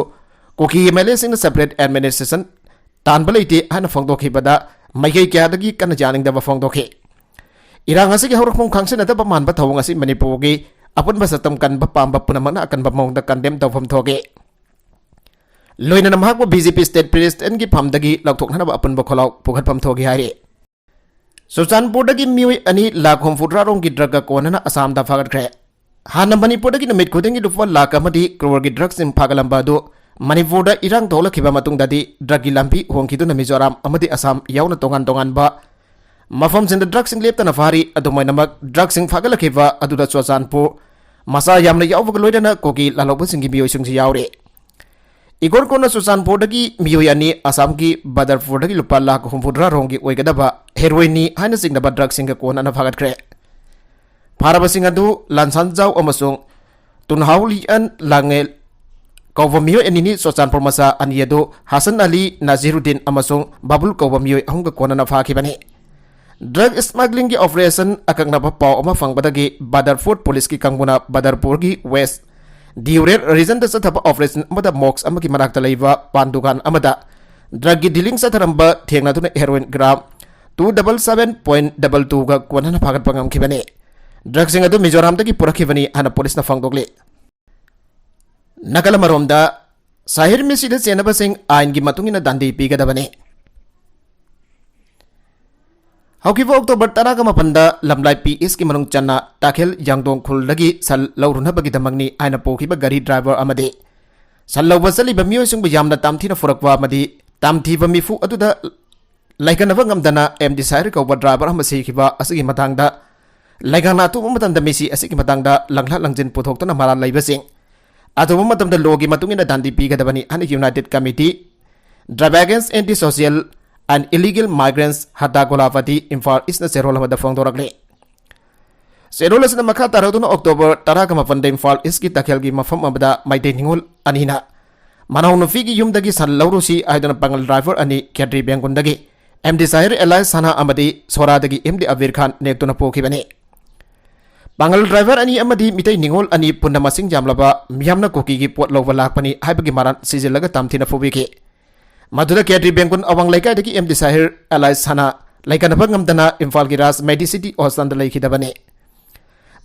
ꯀꯨꯀꯤ MLAꯁꯤꯡꯅ separate administration ꯇꯥꯟꯕ ꯂꯩꯇꯦ ꯍꯥꯏꯅ ꯐꯣꯡꯗꯣꯛꯈꯤꯕꯗ ꯃꯥꯏꯀꯩ ꯀꯌꯥꯗꯒꯤ ꯀꯟꯅ ꯌꯥꯅꯤꯡꯗꯕ ꯐꯣꯡꯗꯣꯛꯈꯤ꯫ ꯏꯔꯥꯡ ꯑꯁꯤꯒꯤ ꯍꯧꯔꯛꯐꯝ ꯈꯪꯁꯤꯟꯅꯗꯕ ꯃꯥꯟꯕ ꯊꯧꯑꯣꯡ ꯑꯁꯤ ꯃꯅꯤꯄꯨꯔꯒꯤ ꯑꯄꯨꯟꯕ ꯆꯠꯇꯝ ꯀꯟꯕ ꯄꯥꯝꯕ ꯄꯨꯝꯅꯃꯛꯅ ꯑꯀꯟꯕ ꯃꯑꯣꯡꯗ condemn ꯇꯧꯐꯝ ꯊꯣꯛꯏ꯫ ꯂꯣꯏꯅꯅ ꯃꯍꯥꯛꯄꯨ BJP state presidentꯀꯤ ꯐꯝꯗꯒꯤ ꯂꯧꯊꯣꯛꯅꯅꯕ ꯑꯄꯨꯟꯕ ꯈꯣꯜꯂꯥꯎ ꯄꯨꯈꯠꯐꯝ ꯊꯣꯛꯏ ꯍꯥꯏꯔꯤ꯫ ꯆꯨꯔꯆꯥꯟꯄꯨꯔꯗꯒꯤ ꯃꯤꯑꯣꯏ ꯑꯅꯤ ꯂꯥꯈ ꯍꯨꯝꯐꯨꯇꯔꯥ ꯔꯣꯝꯒꯤ drugꯒ ꯀꯣꯟꯅꯅ ꯑꯁꯥꯝꯗ ꯐꯥꯒꯠꯈ꯭ꯔꯦ꯫ ꯍꯥꯟꯅ ꯃꯅꯤꯄꯨꯔꯗꯒꯤ ꯅꯨꯃꯤꯠ ꯈꯨꯗꯤꯡꯒꯤ ꯂꯨꯄꯥ ꯂꯥꯈ ꯑꯃꯗꯤ ꯀ꯭ꯔꯣꯔꯒꯤ drugꯁꯤꯡ ꯐꯥꯒꯠꯂꯝꯕ ꯑꯗꯨ ꯃꯅꯤꯄꯨꯔꯗ ꯏꯔꯥꯡ ꯊꯣꯛꯂꯛꯈꯤꯕ ꯃꯇꯨꯡꯗꯗꯤ drugꯀꯤ ꯂꯝꯕꯤ ꯍꯣꯡꯈꯤꯗꯨꯅ ꯃꯤꯖꯣꯔꯥꯝ ꯑꯃꯗꯤ ꯑꯁꯥꯝ ꯌꯥꯎꯅ ꯇꯣꯉꯥꯟ ꯇꯣꯉꯥꯟꯕ ꯃꯐꯝꯁꯤꯡꯗ drugꯁꯤꯡ ꯂꯦꯞꯇꯅ ꯐꯥꯔꯤ꯫ ꯑꯗꯨꯝ ꯑꯣꯏꯅꯃꯛ drugꯁꯤꯡ ꯐꯥꯒꯠꯂꯛꯈꯤꯕ ꯑꯗꯨꯗ ꯆꯨꯔꯆꯥꯟꯄꯨꯔ ꯃꯆꯥ ꯌꯥꯝꯅ ꯌꯥꯎꯕꯒ ꯂꯣꯏꯅꯅ ꯀꯨꯀꯤ ꯂꯥꯜꯍꯧꯕꯁꯤꯡꯒꯤ ꯃꯤꯑꯣꯏꯁꯤꯡꯁꯨ ꯌꯥꯎꯔꯤ꯫ ꯏꯀꯣꯟ ꯀꯣꯟꯅ ꯆꯨꯔꯆꯥꯟꯄꯨꯔꯗꯒꯤ ꯃꯤꯑꯣꯏ ꯑꯅꯤ ꯑꯁꯥꯝꯒꯤ ꯕꯗꯔꯄꯨꯔꯗꯒꯤ ꯂꯨꯄꯥ ꯂꯥꯈ ꯍꯨꯝꯐꯨꯇꯔꯥ ꯔꯣꯝꯒꯤ ꯑꯣꯏꯒꯗꯕ heroinꯅꯤ ꯍꯥꯏꯅ ꯆꯤꯡꯅꯕ drugꯁꯤꯡꯒ ꯀꯣꯟꯅꯅ ꯐꯥꯒꯠꯈ꯭ꯔꯦ꯫ ꯐꯥꯔꯕꯁꯤꯡ ꯑꯗꯨ ꯂꯥꯟꯁꯥꯟꯖꯥꯎ ꯑꯃꯁꯨꯡ ꯇꯨꯟꯍꯥꯎꯂꯤꯑꯟ ꯂꯥꯡꯉꯦꯜ ꯀꯧꯕ ꯃꯤꯑꯣꯏ ꯑꯅꯤꯅꯤ꯫ ꯆꯨꯔꯆꯥꯟꯄꯨꯔ ꯃꯆꯥ ꯑꯅꯤ ꯑꯗꯨ ꯍꯁꯟ ꯑꯂꯤ ꯅꯖꯤꯔꯨꯗꯤꯟ ꯑꯃꯁꯨꯡ ꯕꯥꯕꯨꯜ ꯀꯧꯕ ꯃꯤꯑꯣꯏ ꯑꯍꯨꯝꯒ ꯀꯣꯟꯅꯅ ꯐꯥꯈꯤꯕꯅꯤ꯫ Drug smugglingꯒꯤ operation ꯑꯀꯛꯅꯕ ꯄꯥꯎ ꯑꯃ ꯐꯪꯕꯗꯒꯤ ꯕꯗꯔꯄꯨꯔ policeꯀꯤ ꯀꯥꯡꯕꯨꯅ ꯕꯗꯔꯄꯨꯔꯒꯤ West Deorer regionꯗ ꯆꯠꯊꯕ operation ꯑꯃꯗ mosque ꯑꯃꯒꯤ ꯃꯅꯥꯛꯇ ꯂꯩꯕ ꯄꯥꯟ ꯗꯨꯀꯥꯟ ꯑꯃꯗ drugꯀꯤ dealing ꯆꯠꯊꯔꯝꯕ ꯊꯦꯡꯅꯗꯨꯅ heroin gram two double seven point double twoꯒ ꯀꯣꯟꯅꯅ ꯐꯥꯒꯠꯄ ꯉꯝꯈꯤꯕꯅꯤ꯫ Drugꯁꯤꯡ ꯑꯗꯨ ꯃꯤꯖꯣꯔꯥꯝꯗꯒꯤ ꯄꯨꯔꯛꯈꯤꯕꯅꯤ ꯍꯥꯏꯅ policeꯅ ꯐꯣꯡꯗꯣꯛꯂꯤ꯫ ꯅꯥꯀꯜ ꯑꯃꯔꯣꯝꯗ, ꯁꯍꯤꯔ ꯃꯤꯁꯤꯗ ꯆꯦꯟꯅꯕꯁꯤꯡ ꯑꯥꯏꯟꯒꯤ ꯃꯇꯨꯡ ꯏꯟꯅ ꯗꯟꯗꯤ ꯄꯤꯒꯗꯕꯅꯤ꯫ ꯍꯧꯈꯤꯕ ꯑꯣꯛꯇꯣꯕꯔ ꯇꯔꯥꯒ ꯃꯥꯄꯟꯗ ꯂꯝꯂꯥꯏ ꯄꯤ ꯏꯁꯀꯤ ꯃꯅꯨꯡ ꯆꯟꯅ ꯇꯥꯈꯦꯜ ꯌꯥꯡꯗꯣꯡ ꯈꯨꯜꯗꯒꯤ ꯁꯟ ꯂꯧꯔꯨꯅꯕꯒꯤꯗꯃꯛꯅꯤ ꯍꯥꯏꯅ ꯄꯨꯈꯤꯕ ꯒꯥꯔꯤ ꯗ꯭ꯔꯥꯏꯚꯔ ꯑꯃꯗꯤ ꯁꯟ ꯂꯧꯕ ꯆꯠꯂꯤꯕ ꯃꯤꯑꯣꯏꯁꯤꯡꯕꯨ ꯌꯥꯝꯅ ꯇꯝꯊꯤꯅ ꯐꯨꯔꯛꯄ ꯑꯃꯗꯤ ꯇꯝꯊꯤꯕ ꯃꯤꯐꯨ ꯑꯗꯨꯗ ꯂꯩꯀꯟꯅꯕ ꯉꯝꯗꯅ ꯑꯦꯝ ꯗꯤ ꯁꯥꯍꯤꯔ ꯀꯧꯕ ꯗ꯭ꯔꯥꯏꯚꯔ ꯑꯃ ꯁꯤꯈꯤꯕ ꯑꯁꯤꯒꯤ ꯃꯇꯥꯡꯗ ꯂꯩꯉꯥꯛꯅ ꯑꯊꯨꯕ ꯃꯇꯝꯗ ꯃꯤꯁꯤ ꯑꯁꯤꯒꯤ ꯃꯇꯥꯡꯗ ꯂꯪꯂꯥ ꯂꯪꯖꯤꯟ ꯄꯨꯊꯣꯛꯇꯨꯅ ꯃꯔꯥꯜ ꯂꯩꯕꯁꯤꯡ ꯑꯊꯨꯕ ꯃꯇꯝꯗ ꯂꯣꯒꯤ ꯃꯇꯨꯡ ꯏꯟꯅ ꯗꯟꯗꯤ ꯄꯤꯒꯗꯕꯅꯤ ꯍꯥꯏꯅ united committee Drive Against Anti-Social and Illegal Migrants Hatta Golapati Imphal ꯏꯁꯅ ꯆꯦꯔꯣꯜ ꯑꯃꯗ ꯐꯣꯡꯗꯣꯔꯛꯂꯤ꯫ ꯆꯦꯔꯣꯜ ꯑꯁꯤꯅ ꯃꯈꯥ ꯇꯥꯔꯛꯇꯨꯅ ꯑꯣꯛꯇꯣꯕꯔ ꯇꯔꯥꯒ ꯃꯥꯄꯟꯗ ꯏꯝꯐꯥꯜ ꯏꯁꯀꯤ ꯇꯈꯦꯜꯒꯤ ꯃꯐꯝ ꯑꯃꯗ ꯃꯩꯇꯩ ꯅꯤꯉꯣꯜ ꯑꯅꯤꯅ ꯃꯅꯥꯎ ꯅꯨꯄꯤꯒꯤ ꯌꯨꯝꯗꯒꯤ ꯁꯟ ꯂꯧꯔꯨꯁꯤ ꯍꯥꯏꯗꯨꯅ ꯄꯥꯡꯒꯜ ꯗ꯭ꯔꯥꯏꯚꯔ ꯑꯅꯤ ꯈꯦꯇ꯭ꯔꯤ ꯕꯦꯡꯒꯨꯟꯗꯒꯤ ꯑꯦꯝ ꯗꯤ ꯁꯥꯍꯤꯔ ꯑꯦꯂꯥꯏꯁ ꯁꯅꯥ ꯑꯃꯗꯤ ꯁꯣꯔꯥꯗꯒꯤ ꯑꯦꯝ ꯗꯤ ꯑꯕꯤꯔ ꯈꯥꯟ ꯅꯦꯛꯇꯨꯅ ꯄꯨꯈꯤꯕꯅꯤ꯫ ꯄꯥꯡꯒꯜ ꯗ꯭ꯔꯥꯏꯚꯔ ꯑꯅꯤ ꯑꯃꯗꯤ ꯃꯤꯇꯩ ꯅꯤꯉꯣꯜ ꯑꯅꯤ ꯄꯨꯟꯅ ꯃꯁꯤꯡ ꯌꯥꯝꯂꯕ ꯃꯤꯌꯥꯝꯅ ꯀꯨꯀꯤꯒꯤ ꯄꯣꯠ ꯂꯧꯕ ꯂꯥꯛꯄꯅꯤ ꯍꯥꯏꯕꯒꯤ ꯃꯔꯥꯜ ꯁꯤꯖꯤꯜꯂꯒ ꯇꯝꯊꯤꯅ ꯐꯨꯕꯤꯈꯤ꯫ ꯃꯗꯨꯗ ꯈꯦꯇ꯭ꯔꯤ ꯕꯦꯡꯒꯨꯟ ꯑꯋꯥꯡ ꯂꯩꯀꯥꯏꯗꯒꯤ ꯑꯦꯝ ꯗꯤ ꯁꯥꯍꯤꯔ ꯑꯦꯂꯥꯏꯁ ꯁꯅꯥ ꯂꯩꯀꯟꯅꯕ ꯉꯝꯗꯅ ꯏꯝꯐꯥꯜꯒꯤ ꯔꯥꯖ ꯃꯦꯗꯤꯁꯤꯇꯤ ꯍꯣꯁꯄꯤꯇꯥꯜꯗ ꯂꯩꯈꯤꯗꯕꯅꯤ꯫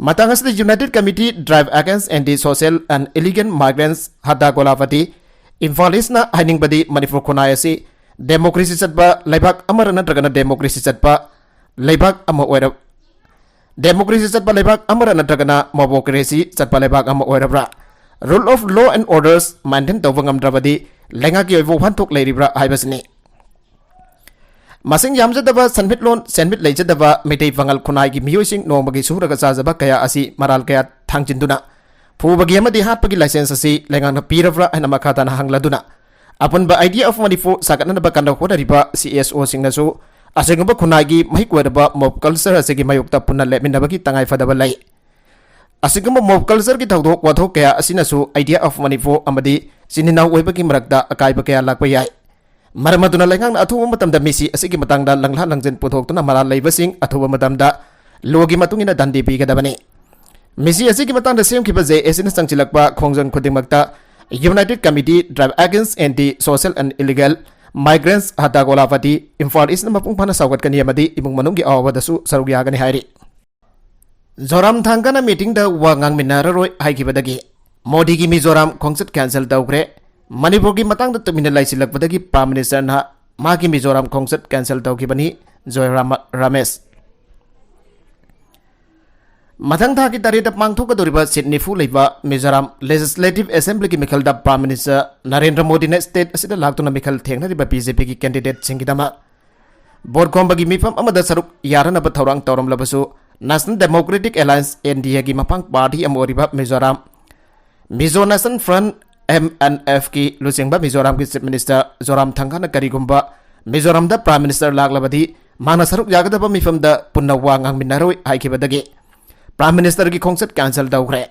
ꯃꯇꯥꯡ ꯑꯁꯤꯗ United Committee Drive Against Anti-Social and Illegal Migrants Hatta Golapati Imphal ꯏꯁꯅ ꯍꯥꯏꯅꯤꯡꯕꯗꯤ ꯃꯅꯤꯄꯨꯔ ꯈꯨꯟꯅꯥꯏ ꯑꯁꯤ ꯗꯦꯃꯣꯀ꯭ꯔꯦꯁꯤ ꯆꯠꯄ ꯂꯩꯕꯥꯛ ꯑꯃꯔ ꯅꯠꯇ꯭ꯔꯒꯅ ꯗꯦꯃꯣꯀ꯭ꯔꯦꯁꯤ ꯆꯠꯄ ꯂꯩꯕꯥꯛ ꯑꯃ ꯑꯣꯏꯔ-, ꯗꯦꯃꯣꯀ꯭ꯔꯦꯁꯤ ꯆꯠꯄ ꯂꯩꯕꯥꯛ ꯑꯃꯔ ꯅꯠꯇ꯭ꯔꯒꯅ ꯃꯣꯕꯣꯀ꯭ꯔꯦꯁꯤ ꯆꯠꯄ ꯂꯩꯕꯥꯛ ꯑꯃ ꯑꯣꯏꯔꯕ꯭ꯔꯥ? Rule of law and orders maintain ꯇꯧꯕ ꯉꯝꯗ꯭ꯔꯕꯗꯤ ꯂꯩꯉꯥꯛꯀꯤ ꯑꯣꯏꯕ ꯋꯥꯍꯟꯊꯣꯛ ꯂꯩꯔꯤꯕ꯭ꯔꯥ ꯍꯥꯏꯕꯁꯤꯅꯤ꯫ ꯃꯁꯤꯡ ꯌꯥꯝꯖꯗꯕ ꯁꯦꯟꯃꯤꯠꯂꯣꯟ, ꯁꯦꯟꯃꯤꯠ ꯂꯩꯖꯗꯕ ꯃꯩꯇꯩ ꯄꯥꯉꯜ ꯈꯨꯟꯅꯥꯏꯒꯤ ꯃꯤꯑꯣꯏꯁꯤꯡ ꯅꯣꯡꯃꯒꯤ ꯁꯨꯔꯒ ꯆꯥꯖꯕ ꯀꯌꯥ ꯑꯁꯤ ꯃꯔꯥꯜ ꯀꯌꯥ ꯊꯥꯡꯖꯤꯟꯗꯨꯅ ꯐꯨꯕꯒꯤ ꯑꯃꯗꯤ ꯍꯥꯠꯄꯒꯤ ꯂꯥꯏꯁꯦꯟꯁ ꯑꯁꯤ ꯂꯩꯉꯥꯛꯅ ꯄꯤꯔꯕ꯭ꯔꯥ ꯍꯥꯏꯅ ꯃꯈꯥ ꯇꯥꯅ ꯍꯪꯂꯗꯨꯅ, ꯑꯄꯨꯟꯕ Idea of Manipur ꯁꯥꯒꯠꯅꯅꯕ ꯀꯟꯅ ꯍꯣꯠꯅꯔꯤꯕ ꯁꯤ ꯑꯦꯁ ꯑꯣꯁꯤꯡꯅꯁꯨ ꯑꯁꯤꯒꯨꯝꯕ ꯈꯨꯟꯅꯥꯏꯒꯤ ꯃꯍꯤꯛ ꯑꯣꯏꯔꯕ ꯃꯣꯕ ꯀꯜꯆꯔ ꯑꯁꯤꯒꯤ ꯃꯥꯌꯣꯛꯇ ꯄꯨꯟꯅ ꯂꯦꯞꯃꯤꯟꯅꯕꯒꯤ ꯇꯉꯥꯏꯐꯗꯕ ꯂꯩ꯫ ꯑꯁꯤꯒꯨꯝꯕ ꯃꯣꯕ ꯀꯜꯆꯔꯒꯤ ꯊꯧꯗꯣꯛ ꯋꯥꯊꯣꯛ ꯀꯌꯥ ꯑꯁꯤꯅꯁꯨ Idea of Manipur ꯑꯃꯗꯤ ꯏꯆꯤꯟ ꯏꯅꯥꯎ ꯑꯣꯏꯕꯒꯤ ꯃꯔꯛꯇ ꯑꯀꯥꯏꯕ ꯀꯌꯥ ꯂꯥꯛꯄ ꯌꯥꯏ꯫ ꯃꯔꯝ ꯑꯗꯨꯅ ꯂꯩꯉꯥꯛꯅ ꯑꯊꯨꯕ ꯃꯇꯝꯗ ꯃꯤꯁꯤ ꯑꯁꯤꯒꯤ ꯃꯇꯥꯡꯗ ꯂꯪꯂꯥ ꯂꯪꯖꯤꯟ ꯄꯨꯊꯣꯛꯇꯨꯅ ꯃꯔꯥꯜ ꯂꯩꯕꯁꯤꯡ ꯑꯊꯨꯕ ꯃꯇꯝꯗ ꯂꯣꯒꯤ ꯃꯇꯨꯡ ꯏꯟꯅ ꯗꯟꯗꯤ ꯄꯤꯒꯗꯕꯅꯤ꯫ ꯃꯤꯁꯤ ꯑꯁꯤꯒꯤ ꯃꯇꯥꯡꯗ ꯁꯦꯝꯈꯤꯕ ꯖꯦ ꯑꯦꯁꯤꯅ ꯆꯪꯁꯤꯜꯂꯛꯄ ꯈꯣꯡꯖꯪ ꯈꯨꯗꯤꯡꯃꯛꯇ United Committee Drive Against Anti-Social and Illegal Migrants Hatta Golapati Imphal ꯏꯁꯅ ꯃꯄꯨꯡ ꯐꯥꯅ ꯁꯧꯒꯠꯀꯅꯤ ꯑꯃꯗꯤ ꯏꯃꯨꯡ ꯃꯅꯨꯡꯒꯤ ꯑꯋꯥꯕꯗꯁꯨ ꯁꯔꯨꯛ ꯌꯥꯒꯅꯤ ꯍꯥꯏꯔꯤ꯫ ꯖꯣꯔꯥꯝꯊꯥꯡꯒꯅ ꯃꯤꯇꯤꯡꯗ ꯋꯥ ꯉꯥꯡꯃꯤꯟꯅꯔꯔꯣꯏ ꯍꯥꯏꯈꯤꯕꯗꯒꯤ ꯃꯣꯗꯤꯒꯤ ꯃꯤꯖꯣꯔꯥꯝ ꯈꯣꯡꯆꯠ ꯀꯦꯟꯁꯦꯜ ꯇꯧꯈ꯭ꯔꯦ꯫ ꯃꯅꯤꯄꯨꯔꯒꯤ ꯃꯇꯥꯡꯗ ꯇꯨꯃꯤꯟꯅ ꯂꯩꯁꯤꯜꯂꯛꯄꯗꯒꯤ ꯄ꯭ꯔꯥꯏꯝ ꯃꯤꯅꯤꯁꯇꯔꯅ ꯃꯥꯒꯤ ꯃꯤꯖꯣꯔꯥꯝ ꯈꯣꯡꯆꯠ ꯀꯦꯟꯁꯦꯜ ꯇꯧꯈꯤꯕꯅꯤ꯫ ꯖꯣꯏ ꯔꯥꯃ-, ꯔꯥꯃꯦꯁ꯫ ꯃꯊꯪ ꯊꯥꯒꯤ ꯇꯔꯦꯠꯇ ꯄꯥꯡꯊꯣꯛꯀꯗꯧꯔꯤꯕ ꯁꯤꯠ ꯅꯤꯐꯨ ꯂꯩꯕ Mizoram Legislative Assemblyꯒꯤ ꯃꯤꯈꯜꯗ Prime Minister Narendra ꯃꯣꯗꯤꯅ state ꯑꯁꯤꯗ ꯂꯥꯛꯇꯨꯅ ꯃꯤꯈꯜ ꯊꯦꯡꯅꯔꯤꯕ BJPꯒꯤ candidateꯁꯤꯡꯒꯤꯗꯃꯛ vote ꯈꯣꯝꯕꯒꯤ ꯃꯤꯐꯝ ꯑꯃꯗ ꯁꯔꯨꯛ ꯌꯥꯔꯅꯕ ꯊꯧꯔꯥꯡ ꯇꯧꯔꯝꯂꯕꯁꯨ, National Democratic Alliance, NDAꯒꯤ ꯃꯄꯥꯡ party ꯑꯃ ꯑꯣꯏꯔꯤꯕ ꯃꯤꯖꯣꯔꯥꯝ Mizo National Front, MNFꯀꯤ ꯂꯨꯆꯤꯡꯕ ꯃꯤꯖꯣꯔꯥꯝꯒꯤ Chief Minister ꯖꯣꯔꯥꯝ ꯊꯪꯒꯥꯅ ꯀꯔꯤꯒꯨꯝꯕ ꯃꯤꯖꯣꯔꯥꯝꯗ Prime Minister ꯂꯥꯛꯂꯕꯗꯤ ꯃꯍꯥꯛꯅ ꯁꯔꯨꯛ ꯌꯥꯒꯗꯕ ꯃꯤꯐꯝꯗ ꯄꯨꯟꯅ ꯋꯥ ꯉꯥꯡꯃꯤꯟꯅꯔꯣꯏ ꯍꯥꯏꯈꯤꯕꯗꯒꯤ Prime Ministerꯒꯤ ꯈꯣꯡꯆꯠ cancel ꯇꯧꯈ꯭ꯔꯦ꯫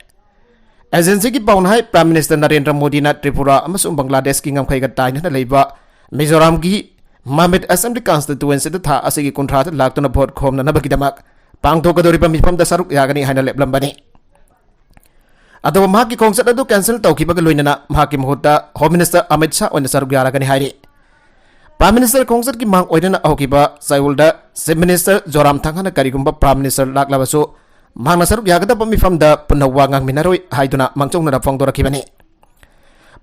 Agencyꯒꯤ ꯄꯥꯎꯅ ꯍꯥꯏ, Prime Minister ꯅꯔꯦꯟꯗ꯭ꯔ ꯃꯣꯗꯤꯅ ꯇ꯭ꯔꯤꯄꯨꯔꯥ ꯑꯃꯁꯨꯡ ꯕꯪꯒ꯭ꯂꯥꯗꯦꯁꯀꯤ ꯉꯝꯈꯩꯒ ꯇꯥꯏꯅꯅ ꯂꯩꯕ ꯃꯤꯖꯣꯔꯥꯝꯒꯤ ꯃꯥꯃꯤꯠ Assembly Constituencyꯗ ꯊꯥ ꯑꯁꯤꯒꯤ ꯀꯨꯟꯊ꯭ꯔꯥꯗ ꯂꯥꯛꯇꯨꯅ vote ꯈꯣꯝꯅꯅꯕꯒꯤꯗꯃꯛ ꯄꯥꯡꯊꯣꯛꯀꯗꯧꯔꯤꯕ ꯃꯤꯐꯝꯗ ꯁꯔꯨꯛ ꯌꯥꯒꯅꯤ ꯍꯥꯏꯅ ꯂꯦꯞꯂꯝꯕꯅꯤ꯫ ꯑꯗꯨꯕꯨ ꯃꯍꯥꯛꯀꯤ ꯈꯣꯡꯆꯠ ꯑꯗꯨ cancel ꯇꯧꯈꯤꯕꯒ ꯂꯣꯏꯅꯅ ꯃꯍꯥꯛꯀꯤ ꯃꯍꯨꯠꯇ Home Minister ꯑꯃꯤꯠ ꯁꯥꯍ ꯑꯣꯏꯅ ꯁꯔꯨꯛ ꯌꯥꯔꯒꯅꯤ ꯍꯥꯏꯔꯤ꯫ Prime Minister ꯈꯣꯡꯆꯠꯀꯤ ꯃꯥꯡ ꯑꯣꯏꯅꯅ ꯍꯧꯈꯤꯕ ꯆꯌꯣꯜꯗ Chief Minister ꯖꯣꯔꯥꯝ ꯊꯪꯒꯥꯅ ꯀꯔꯤꯒꯨꯝꯕ Prime Minister ꯂꯥꯛꯂꯕꯁꯨ ꯃꯍꯥꯛꯅ ꯁꯔꯨꯛ ꯌꯥꯒꯗꯕ ꯃꯤꯐꯝꯗ ꯄꯨꯟꯅ ꯋꯥ ꯉꯥꯡꯃꯤꯟꯅꯔꯣꯏ ꯍꯥꯏꯗꯨꯅ ꯃꯥꯡꯖꯧꯅꯅ ꯐꯣꯡꯗꯣꯔꯛꯈꯤꯕꯅꯤ꯫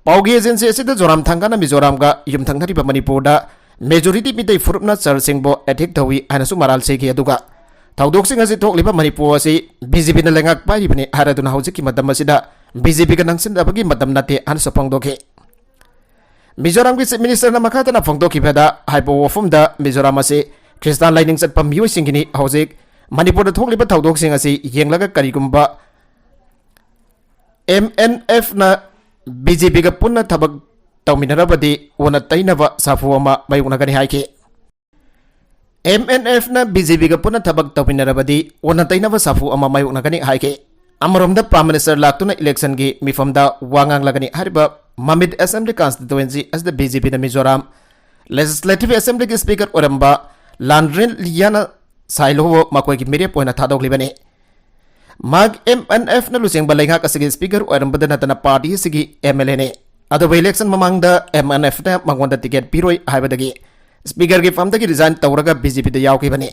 ꯄꯥꯎꯒꯤ agency ꯑꯁꯤꯗ ꯖꯣꯔꯥꯝ ꯊꯪꯒꯥꯅ ꯃꯤꯖꯣꯔꯥꯝꯒ ꯌꯨꯝꯊꯪꯅꯔꯤꯕ ꯃꯅꯤꯄꯨꯔꯗ majority ꯃꯤꯇꯩ ꯐꯨꯔꯨꯞꯅ ꯆꯔꯆꯁꯤꯡꯕꯨ attack ꯇꯧꯏ ꯍꯥꯏꯅꯁꯨ ꯃꯔꯥꯜ ꯁꯤꯈꯤ꯫ ꯑꯗꯨꯒ ꯊꯧꯗꯣꯛꯁꯤꯡ ꯑꯁꯤ ꯊꯣꯛꯂꯤꯕ ꯃꯅꯤꯄꯨꯔ ꯑꯁꯤ BJPꯅ ꯂꯩꯉꯥꯛ ꯄꯥꯏꯔꯤꯕꯅꯤ ꯍꯥꯏꯔꯗꯨꯅ ꯍꯧꯖꯤꯛꯀꯤ ꯃꯇꯝ ꯑꯁꯤꯗ BJPꯒ ꯅꯪꯁꯤꯟꯅꯕꯒꯤ ꯃꯇꯝ ꯅꯠꯇꯦ ꯍꯥꯏꯅꯁꯨ ꯐꯣꯡꯗꯣꯛꯈꯤ꯫ ꯃꯤꯖꯣꯔꯥꯝꯒꯤ Chief Ministerꯅ ꯃꯈꯥ ꯇꯥꯅ ꯐꯣꯡꯗꯣꯛꯈꯤꯕꯗ, ꯍꯥꯏꯕ ꯋꯥꯐꯝꯗ ꯃꯤꯖꯣꯔꯥꯝ ꯑꯁꯤ ꯈ꯭ꯔꯤꯁꯇꯥꯟ ꯂꯥꯏꯅꯤꯡ ꯆꯠꯄ ꯃꯤꯑꯣꯏꯁꯤꯡꯒꯤꯅꯤ꯫ ꯍꯧꯖꯤꯛ ꯃꯅꯤꯄꯨꯔꯗ ꯊꯣꯛꯂꯤꯕ ꯊꯧꯗꯣꯛꯁꯤꯡ ꯑꯁꯤ ꯌꯦꯡꯂꯒ ꯀꯔꯤꯒꯨꯝꯕ MNFꯅ BJPꯒ ꯄꯨꯟꯅ ꯊꯕꯛ ꯇꯧꯃꯤꯟꯅꯔꯕꯗꯤ ꯑꯣꯟꯅ ꯇꯩꯅꯕ ꯁꯥꯐꯨ ꯑꯃ ꯃꯥꯌꯣꯛꯅꯒꯅꯤ ꯍꯥꯏꯈꯤ꯫ MNFꯅ BJPꯒ ꯄꯨꯟꯅ ꯊꯕꯛ ꯇꯧꯃꯤꯟꯅꯔꯕꯗꯤ ꯑꯣꯟꯅ ꯇꯩꯅꯕ ꯁꯥꯐꯨ ꯑꯃ ꯃꯥꯌꯣꯛꯅꯒꯅꯤ ꯍꯥꯏꯈꯤ꯫ ꯑꯃꯔꯣꯝꯗ Prime Minister ꯂꯥꯛꯇꯨꯅ electionꯒꯤ ꯃꯤꯐꯝꯗ ꯋꯥ ꯉꯥꯡꯂꯒꯅꯤ ꯍꯥꯏꯔꯤꯕ ꯃꯥꯃꯤꯠ Assembly Constituency ꯑꯁꯤꯗ BJPꯅ ꯃꯤꯖꯣꯔꯥꯝ Legislative Assemblyꯒꯤ Speaker ꯑꯣꯏꯔꯝꯕ ꯂꯥꯟꯗ꯭ꯔꯤꯟ ꯂꯤꯌꯥꯅ ꯁꯥꯏꯂꯣꯕꯨ ꯃꯈꯣꯏꯒꯤ ꯃꯤꯔꯦꯞ ꯑꯣꯏꯅ ꯊꯥꯗꯣꯛꯂꯤꯕꯅꯤ꯫ ꯃꯍꯥꯛ MNFꯅ ꯂꯨꯆꯤꯡꯕ ꯂꯩꯉꯥꯛ ꯑꯁꯤꯒꯤ Speaker ꯑꯣꯏꯔꯝꯕꯗ ꯅꯠꯇꯅ party ꯑꯁꯤꯒꯤ MLAꯅꯤ꯫ ꯑꯗꯨꯕꯨ election ꯃꯃꯥꯡꯗ MNFꯅ ꯃꯉꯣꯟꯗ ticket ꯄꯤꯔꯣꯏ ꯍꯥꯏꯕꯗꯒꯤ Speakerꯒꯤ ꯐꯝꯗꯒꯤ resign ꯇꯧꯔꯒ BJPꯗ ꯌꯥꯎꯈꯤꯕꯅꯤ꯫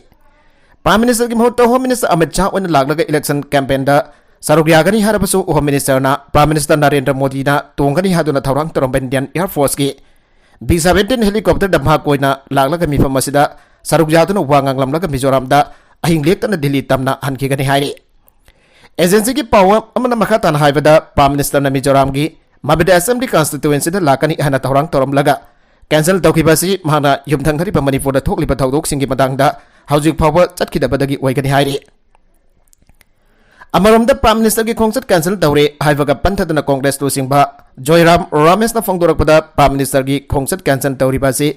Prime Ministerꯒꯤ ꯃꯍꯨꯠꯇ Home Minister ꯑꯃꯤꯠ ꯁꯥꯍ ꯑꯣꯏꯅ ꯂꯥꯛꯂꯒ election campaignꯗ ꯁꯔꯨꯛ ꯌꯥꯒꯅꯤ ꯍꯥꯏꯔꯕꯁꯨ Home Ministerꯅ Prime Minister ꯅꯔꯦꯟꯗ꯭ꯔ ꯃꯣꯗꯤꯅ ꯇꯣꯡꯒꯅꯤ ꯍꯥꯏꯗꯨꯅ ꯊꯧꯔꯥꯡ ꯇꯧꯔꯝꯕ Indian Air Forceꯀꯤ B seventeen helicopterꯗ ꯃꯍꯥꯛ ꯑꯣꯏꯅ ꯂꯥꯛꯂꯒ ꯃꯤꯐꯝ ꯑꯁꯤꯗ ꯁꯔꯨꯛ ꯌꯥꯗꯨꯅ ꯋꯥ ꯉꯥꯡꯂꯝꯂꯒ ꯃꯤꯖꯣꯔꯥꯝꯗ ꯑꯍꯤꯡ ꯂꯦꯛꯇꯅ ꯗꯤꯜꯂꯤ ꯇꯝꯅ ꯍꯟꯈꯤꯒꯅꯤ ꯍꯥꯏꯔꯤ꯫ ꯑꯦꯖꯦꯟꯁꯤꯒꯤ ꯄꯥꯎ ꯑꯃꯅ ꯃꯈꯥ ꯇꯥꯅ ꯍꯥꯏꯕꯗ, ꯄ꯭ꯔꯥꯏꯝ ꯃꯤꯅꯤꯁꯇꯔꯅ ꯃꯤꯖꯣꯔꯥꯝꯒꯤ ꯃꯕꯤꯗ ꯑꯦꯁꯦꯝꯕ꯭ꯂꯤ ꯀꯟꯁꯇꯤꯇ꯭ꯋꯦꯟꯁꯤꯗ ꯂꯥꯛꯀꯅꯤ ꯍꯥꯏꯅ ꯊꯧꯔꯥꯡ ꯇꯧꯔꯝꯂꯒ ꯀꯦꯟꯁꯦꯜ ꯇꯧꯈꯤꯕ ꯑꯁꯤ ꯃꯍꯥꯛꯅ ꯌꯨꯝꯊꯪꯅꯔꯤꯕ ꯃꯅꯤꯄꯨꯔꯗ ꯊꯣꯛꯂꯤꯕ ꯊꯧꯗꯣꯛꯁꯤꯡꯒꯤ ꯃꯇꯥꯡꯗ ꯍꯧꯖꯤꯛ ꯐꯥꯎꯕ ꯆꯠꯈꯤꯗꯕꯗꯒꯤ ꯑꯣꯏꯒꯅꯤ ꯍꯥꯏꯔꯤ꯫ ꯑꯃꯔꯣꯝꯗ ꯄ꯭ꯔꯥꯏꯝ ꯃꯤꯅꯤꯁꯇꯔꯒꯤ ꯈꯣꯡꯆꯠ ꯀꯦꯟꯁꯦꯜ ꯇꯧꯔꯦ ꯍꯥꯏꯕꯒ ꯄꯟꯊꯗꯅ ꯀꯣꯡꯒ꯭ꯔꯦꯁ ꯂꯨꯆꯤꯡꯕ ꯖꯣꯏꯔꯥꯝ ꯔꯥꯃꯦꯁꯅ ꯐꯣꯡꯗꯣꯔꯛꯄꯗ, ꯄ꯭ꯔꯥꯏꯝ ꯃꯤꯅꯤꯁꯇꯔꯒꯤ ꯈꯣꯡꯆꯠ ꯀꯦꯟꯁꯦꯜ ꯇꯧꯔꯤꯕ ꯑꯁꯤ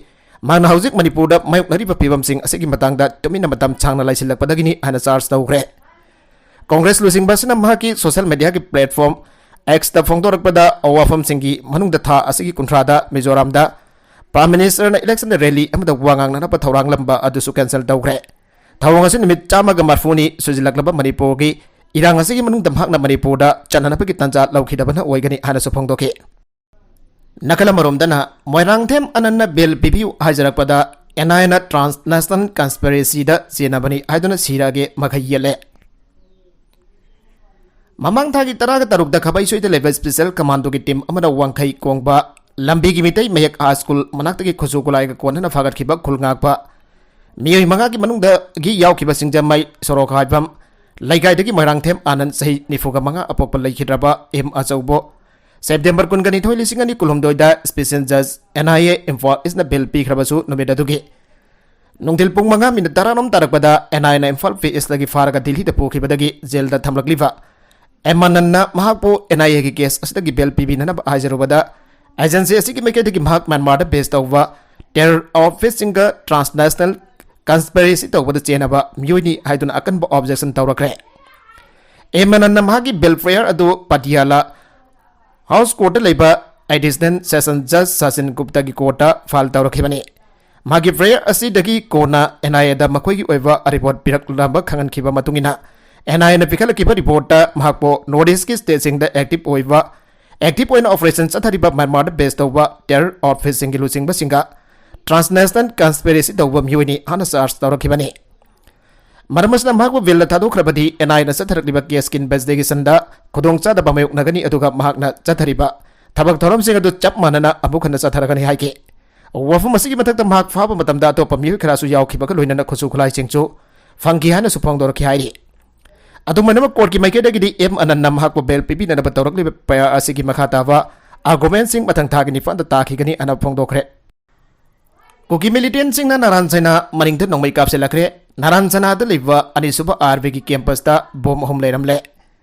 ꯃꯍꯥꯛꯅ ꯍꯧꯖꯤꯛ ꯃꯅꯤꯄꯨꯔꯗ ꯃꯥꯌꯣꯛꯅꯔꯤꯕ ꯐꯤꯕꯝꯁꯤꯡ ꯑꯁꯤꯒꯤ ꯃꯇꯥꯡꯗ ꯇꯨꯃꯤꯟꯅ ꯃꯇꯝ ꯁꯥꯡꯅ ꯂꯩꯁꯤꯜꯂꯛꯄꯗꯒꯤꯅꯤ ꯍꯥꯏꯅ ꯆꯥꯔꯖ ꯇꯧꯈ꯭ꯔꯦ꯫ ꯀꯣꯡꯒ꯭ꯔꯦꯁ ꯂꯨꯆꯤꯡꯕ ꯑꯁꯤꯅ ꯃꯍꯥꯛꯀꯤ ꯁꯣꯁꯤꯌꯦꯜ ꯃꯦꯗꯤꯌꯥꯒꯤ ꯄ꯭ꯂꯦꯠꯐꯣꯔꯝ ꯑꯦꯛꯁꯇ ꯐꯣꯡꯗꯣꯔꯛꯄꯗ, ꯋꯥꯐꯝꯁꯤꯡꯒꯤ ꯃꯅꯨꯡꯗ ꯊꯥ ꯑꯁꯤꯒꯤ ꯀꯨꯟꯊ꯭ꯔꯥꯗ ꯃꯤꯖꯣꯔꯥꯝꯗ ꯄ꯭ꯔꯥꯏꯝ ꯃꯤꯅꯤꯁꯇꯔꯅ ꯏꯂꯦꯛꯁꯟ ꯔꯦꯂꯤ ꯑꯃꯗ ꯋꯥ ꯉꯥꯡꯅꯅꯕ ꯊꯧꯔꯥꯡꯂꯝꯕ ꯑꯗꯨꯁꯨ ꯀꯦꯟꯁꯦꯜ ꯇꯧꯈ꯭ꯔꯦ꯫ ꯊꯧꯑꯣꯡ ꯑꯁꯤ ꯅꯨꯃꯤꯠ ꯆꯥꯝꯃꯒ ꯃꯔꯤꯐꯨꯅꯤ ꯁꯨꯖꯤꯜꯂꯛꯂꯕ ꯃꯅꯤꯄꯨꯔꯒꯤ ꯏꯔꯥꯡ ꯑꯁꯤꯒꯤ ꯃꯅꯨꯡꯗ ꯃꯍꯥꯛꯅ ꯃꯅꯤꯄꯨꯔꯗ ꯆꯠꯅꯅꯕꯒꯤ ꯇꯥꯟꯖꯥ ꯂꯧꯈꯤꯗꯕꯅ ꯑꯣꯏꯒꯅꯤ ꯍꯥꯏꯅꯁꯨ ꯐꯣꯡꯗꯣꯛꯈꯤ꯫ ꯅꯥꯀꯜ ꯑꯃꯔꯣꯝꯗꯅ, ꯃꯣꯏꯔꯥꯡꯊꯦꯝ ꯑꯅꯟꯅ ꯕꯦꯜ ꯄꯤꯕꯤꯌꯨ ꯍꯥꯏꯖꯔꯛꯄꯗ, ꯑꯦꯟ ꯑꯥꯏ ꯑꯦꯅ ꯇ꯭ꯔꯥꯟꯁꯅꯦꯁꯅꯦꯜ ꯀꯟꯁꯄꯤꯔꯦꯁꯤꯗ ꯆꯦꯟꯅꯕꯅꯤ ꯍꯥꯏꯗꯨꯅ ꯁꯤꯔꯥꯒꯦ ꯃꯈꯩ ꯌꯦꯠꯂꯦ꯫ ꯃꯃꯥꯡ ꯊꯥꯒꯤ ꯇꯔꯥꯒ ꯇꯔꯨꯛꯇ ꯈꯥꯕꯩꯁꯣꯏꯗ ꯂꯩꯕ ꯁ꯭ꯄꯦꯁꯦꯜ ꯀꯃꯥꯟꯗꯣꯒꯤ ꯇꯤꯝ ꯑꯃꯅ ꯋꯥꯡꯈꯩ ꯀꯣꯡꯕ ꯂꯝꯕꯤꯒꯤ ꯃꯤꯇꯩ ꯃꯌꯦꯛ ꯍꯥꯏ ꯁ꯭ꯀꯨꯜ ꯃꯅꯥꯛꯇꯒꯤ ꯈꯨꯠꯁꯨ ꯈꯨꯠꯂꯥꯏꯒ ꯀꯣꯟꯅꯅ ꯐꯥꯒꯠꯈꯤꯕ ꯈꯨꯜ ꯉꯥꯛꯄ ꯃꯤꯑꯣꯏ ꯃꯉꯥꯒꯤ ꯃꯅꯨꯡꯗꯒꯤ ꯌꯥꯎꯈꯤꯕ ꯁꯤꯡꯖꯃꯩ ꯁꯣꯔꯣꯛ ꯍꯥꯏꯐꯝ ꯂꯩꯀꯥꯏꯗꯒꯤ ꯃꯣꯏꯔꯥꯡꯊꯦꯝ ꯑꯥꯅꯟꯗ, ꯆꯍꯤ ꯅꯤꯐꯨꯒ ꯃꯉꯥ, ꯑꯄꯣꯛꯄ ꯂꯩꯈꯤꯗ꯭ꯔꯕ ꯑꯦꯝ ꯑꯆꯧꯕ, ꯁꯦꯞꯇꯦꯝꯕꯔ ꯀꯨꯟꯒ ꯅꯤꯊꯣꯏ, ꯂꯤꯁꯤꯡ ꯑꯅꯤ ꯀꯨꯟꯍꯨꯝꯗꯣꯏꯗ ꯁ꯭ꯄꯦꯁꯦꯜ ꯖꯖ, ꯑꯦꯟ ꯑꯥꯏ ꯑꯦ, ꯏꯝꯐꯥꯜ ꯏꯁꯅ ꯕꯦꯜ ꯄꯤꯈ꯭ꯔꯕꯁꯨ, ꯅꯨꯃꯤꯠ ꯑꯗꯨꯒꯤ ꯅꯨꯡꯊꯤꯜ ꯄꯨꯡ ꯃꯉꯥ ꯃꯤꯅꯤꯠ ꯇꯔꯥꯔꯣꯝ ꯇꯥꯔꯛꯄꯗ ꯑꯦꯟ ꯑꯥꯏ ꯑꯦꯅ ꯏꯝꯐꯥꯜ ꯄꯤ ꯑꯦꯁꯇꯒꯤ ꯐꯥꯔꯒ ꯗꯤꯜꯂꯤꯗ ꯄꯨꯈꯤꯕꯗꯒꯤ ꯖꯦꯜꯗ ꯊꯝꯂꯛꯂꯤꯕ ꯑꯦꯝ ꯑꯅꯟꯅ ꯃꯍꯥꯛꯄꯨ ꯑꯦꯟ ꯑꯥꯏ ꯑꯦꯒꯤ ꯀꯦꯁ ꯑꯁꯤꯗꯒꯤ ꯕꯦꯜ ꯄꯤꯕꯤꯅꯅꯕ ꯍꯥꯏꯖꯔꯨꯕꯗ, ꯑꯦꯖꯦꯟꯁꯤ ꯑꯁꯤꯒꯤ ꯃꯥꯏꯀꯩꯗꯒꯤ ꯃꯍꯥꯛ ꯃ꯭ꯌꯥꯟꯃꯥꯔꯗ ꯕꯦꯁ ꯇꯧꯕ ꯇꯦꯔꯔ ꯑꯥꯎꯠꯐꯤꯠꯁꯤꯡꯒ ꯇ꯭ꯔꯥꯟꯁꯅꯦꯁꯅꯦꯜ ꯀꯟꯁꯄꯤꯔꯦꯁꯤ ꯇꯧꯕꯗ ꯆꯦꯟꯅꯕ ꯃꯤꯑꯣꯏꯅꯤ ꯍꯥꯏꯗꯨꯅ ꯑꯀꯟꯕ ꯑꯣꯕꯖꯦꯛꯁꯟ ꯇꯧꯔꯛꯈ꯭ꯔꯦ꯫ ꯑꯦꯝ ꯑꯅꯟꯅ ꯃꯍꯥꯛꯀꯤ ꯕꯦꯜ ꯄ꯭ꯔꯦꯌꯔ ꯑꯗꯨ ꯄꯇꯤꯌꯥꯂꯥ ꯍꯥꯎꯁ ꯀꯣꯔꯠꯇ ꯂꯩꯕ ꯑꯦꯗꯤꯁꯅꯦꯜ ꯁꯦꯁꯟ ꯖꯖ ꯁꯆꯤꯟ ꯒꯨꯞꯇꯒꯤ ꯀꯣꯔꯠꯇ ꯐꯥꯏꯜ ꯇꯧꯔꯛꯈꯤꯕꯅꯤ꯫ ꯃꯍꯥꯛꯀꯤ ꯄ꯭ꯔꯦꯌꯔ ꯑꯁꯤꯗꯒꯤ ꯀꯣꯟꯅ ꯑꯦꯟ ꯑꯥꯏ ꯑꯦꯗ ꯃꯈꯣꯏꯒꯤ ꯑꯣꯏꯕ ꯔꯤꯄꯣꯔꯠ ꯄꯤꯔꯛꯅꯕ ꯈꯪꯍꯟꯈꯤꯕ ꯃꯇꯨꯡ ꯏꯟꯅ, ꯑꯦꯟ ꯑꯥꯏ ꯑꯦꯅ ꯄꯤꯈꯠꯂꯛꯈꯤꯕ ꯔꯤꯄꯣꯔꯠꯇ ꯃꯍꯥꯛꯄꯨ ꯅꯣꯔꯠ ꯏꯁꯀꯤ ꯁ꯭ꯇꯦꯠꯁꯤꯡꯗ ꯑꯦꯛꯇꯤꯚ ꯑꯣꯏꯕ, ꯑꯦꯛꯇꯤꯚ ꯑꯣꯏꯅ ꯑꯣꯄꯔꯦꯁꯟ ꯆꯠꯊꯔꯤꯕ ꯃ꯭ꯌꯥꯟꯃꯥꯔꯗ ꯕꯦꯁ ꯇꯧꯕ ꯇꯦꯔꯔ ꯑꯥꯎꯠꯐꯤꯠꯁꯤꯡꯒꯤ ꯂꯨꯆꯤꯡꯕꯁꯤꯡꯒ ꯇ꯭ꯔꯥꯟꯁꯅꯦꯁꯅꯦꯜ ꯀꯟꯁꯄꯤꯔꯦꯁꯤ ꯇꯧꯕ ꯃꯤꯑꯣꯏꯅꯤ ꯍꯥꯟꯅ ꯆꯥꯔꯖ ꯇꯧꯔꯛꯈꯤꯕꯅꯤ꯫ ꯃꯔꯝ ꯑꯁꯤꯅ ꯃꯍꯥꯛꯄꯨ ꯕꯦꯜꯗ ꯊꯥꯗꯣꯛꯈ꯭ꯔꯕꯗꯤ ꯑꯦꯟ ꯑꯥꯏ ꯑꯦꯅ ꯆꯠꯊꯔꯛꯂꯤꯕ ꯀꯦꯁꯀꯤ ꯏꯟꯚꯦꯁꯇꯤꯒꯦꯁꯟꯗ ꯈꯨꯗꯣꯡꯆꯥꯗꯕ ꯃꯥꯌꯣꯛꯅꯒꯅꯤ, ꯑꯗꯨꯒ ꯃꯍꯥꯛꯅ ꯆꯠꯊꯔꯤꯕ ꯊꯕꯛ ꯊꯧꯔꯝꯁꯤꯡ ꯑꯗꯨ ꯆꯞ ꯃꯥꯟꯅꯅ ꯑꯃꯨꯛ ꯍꯟꯅ ꯆꯠꯊꯔꯒꯅꯤ ꯍꯥꯏꯈꯤ꯫ ꯋꯥꯐꯝ ꯑꯁꯤꯒꯤ ꯃꯊꯛꯇ ꯃꯍꯥꯛ ꯐꯥꯕ ꯃꯇꯝꯗ ꯑꯇꯣꯞꯄ ꯃꯤꯑꯣꯏ ꯈꯔꯁꯨ ꯌꯥꯎꯈꯤꯕꯒ ꯂꯣꯏꯅꯅ ꯈꯨꯠꯁꯨ ꯈꯨꯠꯂꯥꯏꯁꯤꯡꯁꯨ ꯐꯪꯈꯤ ꯍꯥꯏꯅꯁꯨ ꯐꯣꯡꯗꯣꯔꯛꯈꯤ ꯍꯥꯏꯔꯤ꯫ ꯑꯗꯨꯝ ꯑꯣꯏꯅꯃꯛ, ꯀꯣꯔꯠꯀꯤ ꯃꯥꯏꯀꯩꯗꯒꯤꯗꯤ ꯑꯦꯝ ꯑꯅꯟꯅ ꯃꯍꯥꯛꯄꯨ ꯕꯦꯜ ꯄꯤꯕꯤꯅꯅꯕ ꯇꯧꯔꯛꯂꯤꯕ ꯑꯦꯐ ꯑꯥꯏ ꯑꯥꯔ ꯑꯁꯤꯒꯤ ꯃꯈꯥ ꯇꯥꯕ ꯑꯥꯔꯒꯨꯃꯦꯟꯁꯤꯡ ꯃꯊꯪ ꯊꯥꯒꯤ ꯅꯤꯄꯥꯟꯗ ꯇꯥꯈꯤꯒꯅꯤ ꯍꯥꯏꯅ ꯐꯣꯡꯗꯣꯛꯈ꯭ꯔꯦ꯫ ꯀꯨꯀꯤ ꯃꯤꯂꯤꯇꯦꯟꯁꯤꯡꯅ ꯅꯥꯔꯥꯟ ꯁꯥꯏꯅꯥ ꯃꯅꯤꯡꯗ ꯅꯣꯡꯃꯩ ꯀꯥꯞꯁꯤꯜꯂꯛꯈ꯭ꯔꯦ꯫ ꯅꯥꯔꯥꯟ ꯁꯥꯏꯅꯥꯗ ꯂꯩꯕ ꯑꯅꯤꯁꯨꯕ ꯑꯥꯔ ꯕꯤꯒꯤ ꯀꯦꯝꯄꯁꯇ ꯕꯣꯝ ꯑꯍꯨꯝ ꯂꯩꯔꯝꯂꯦ꯫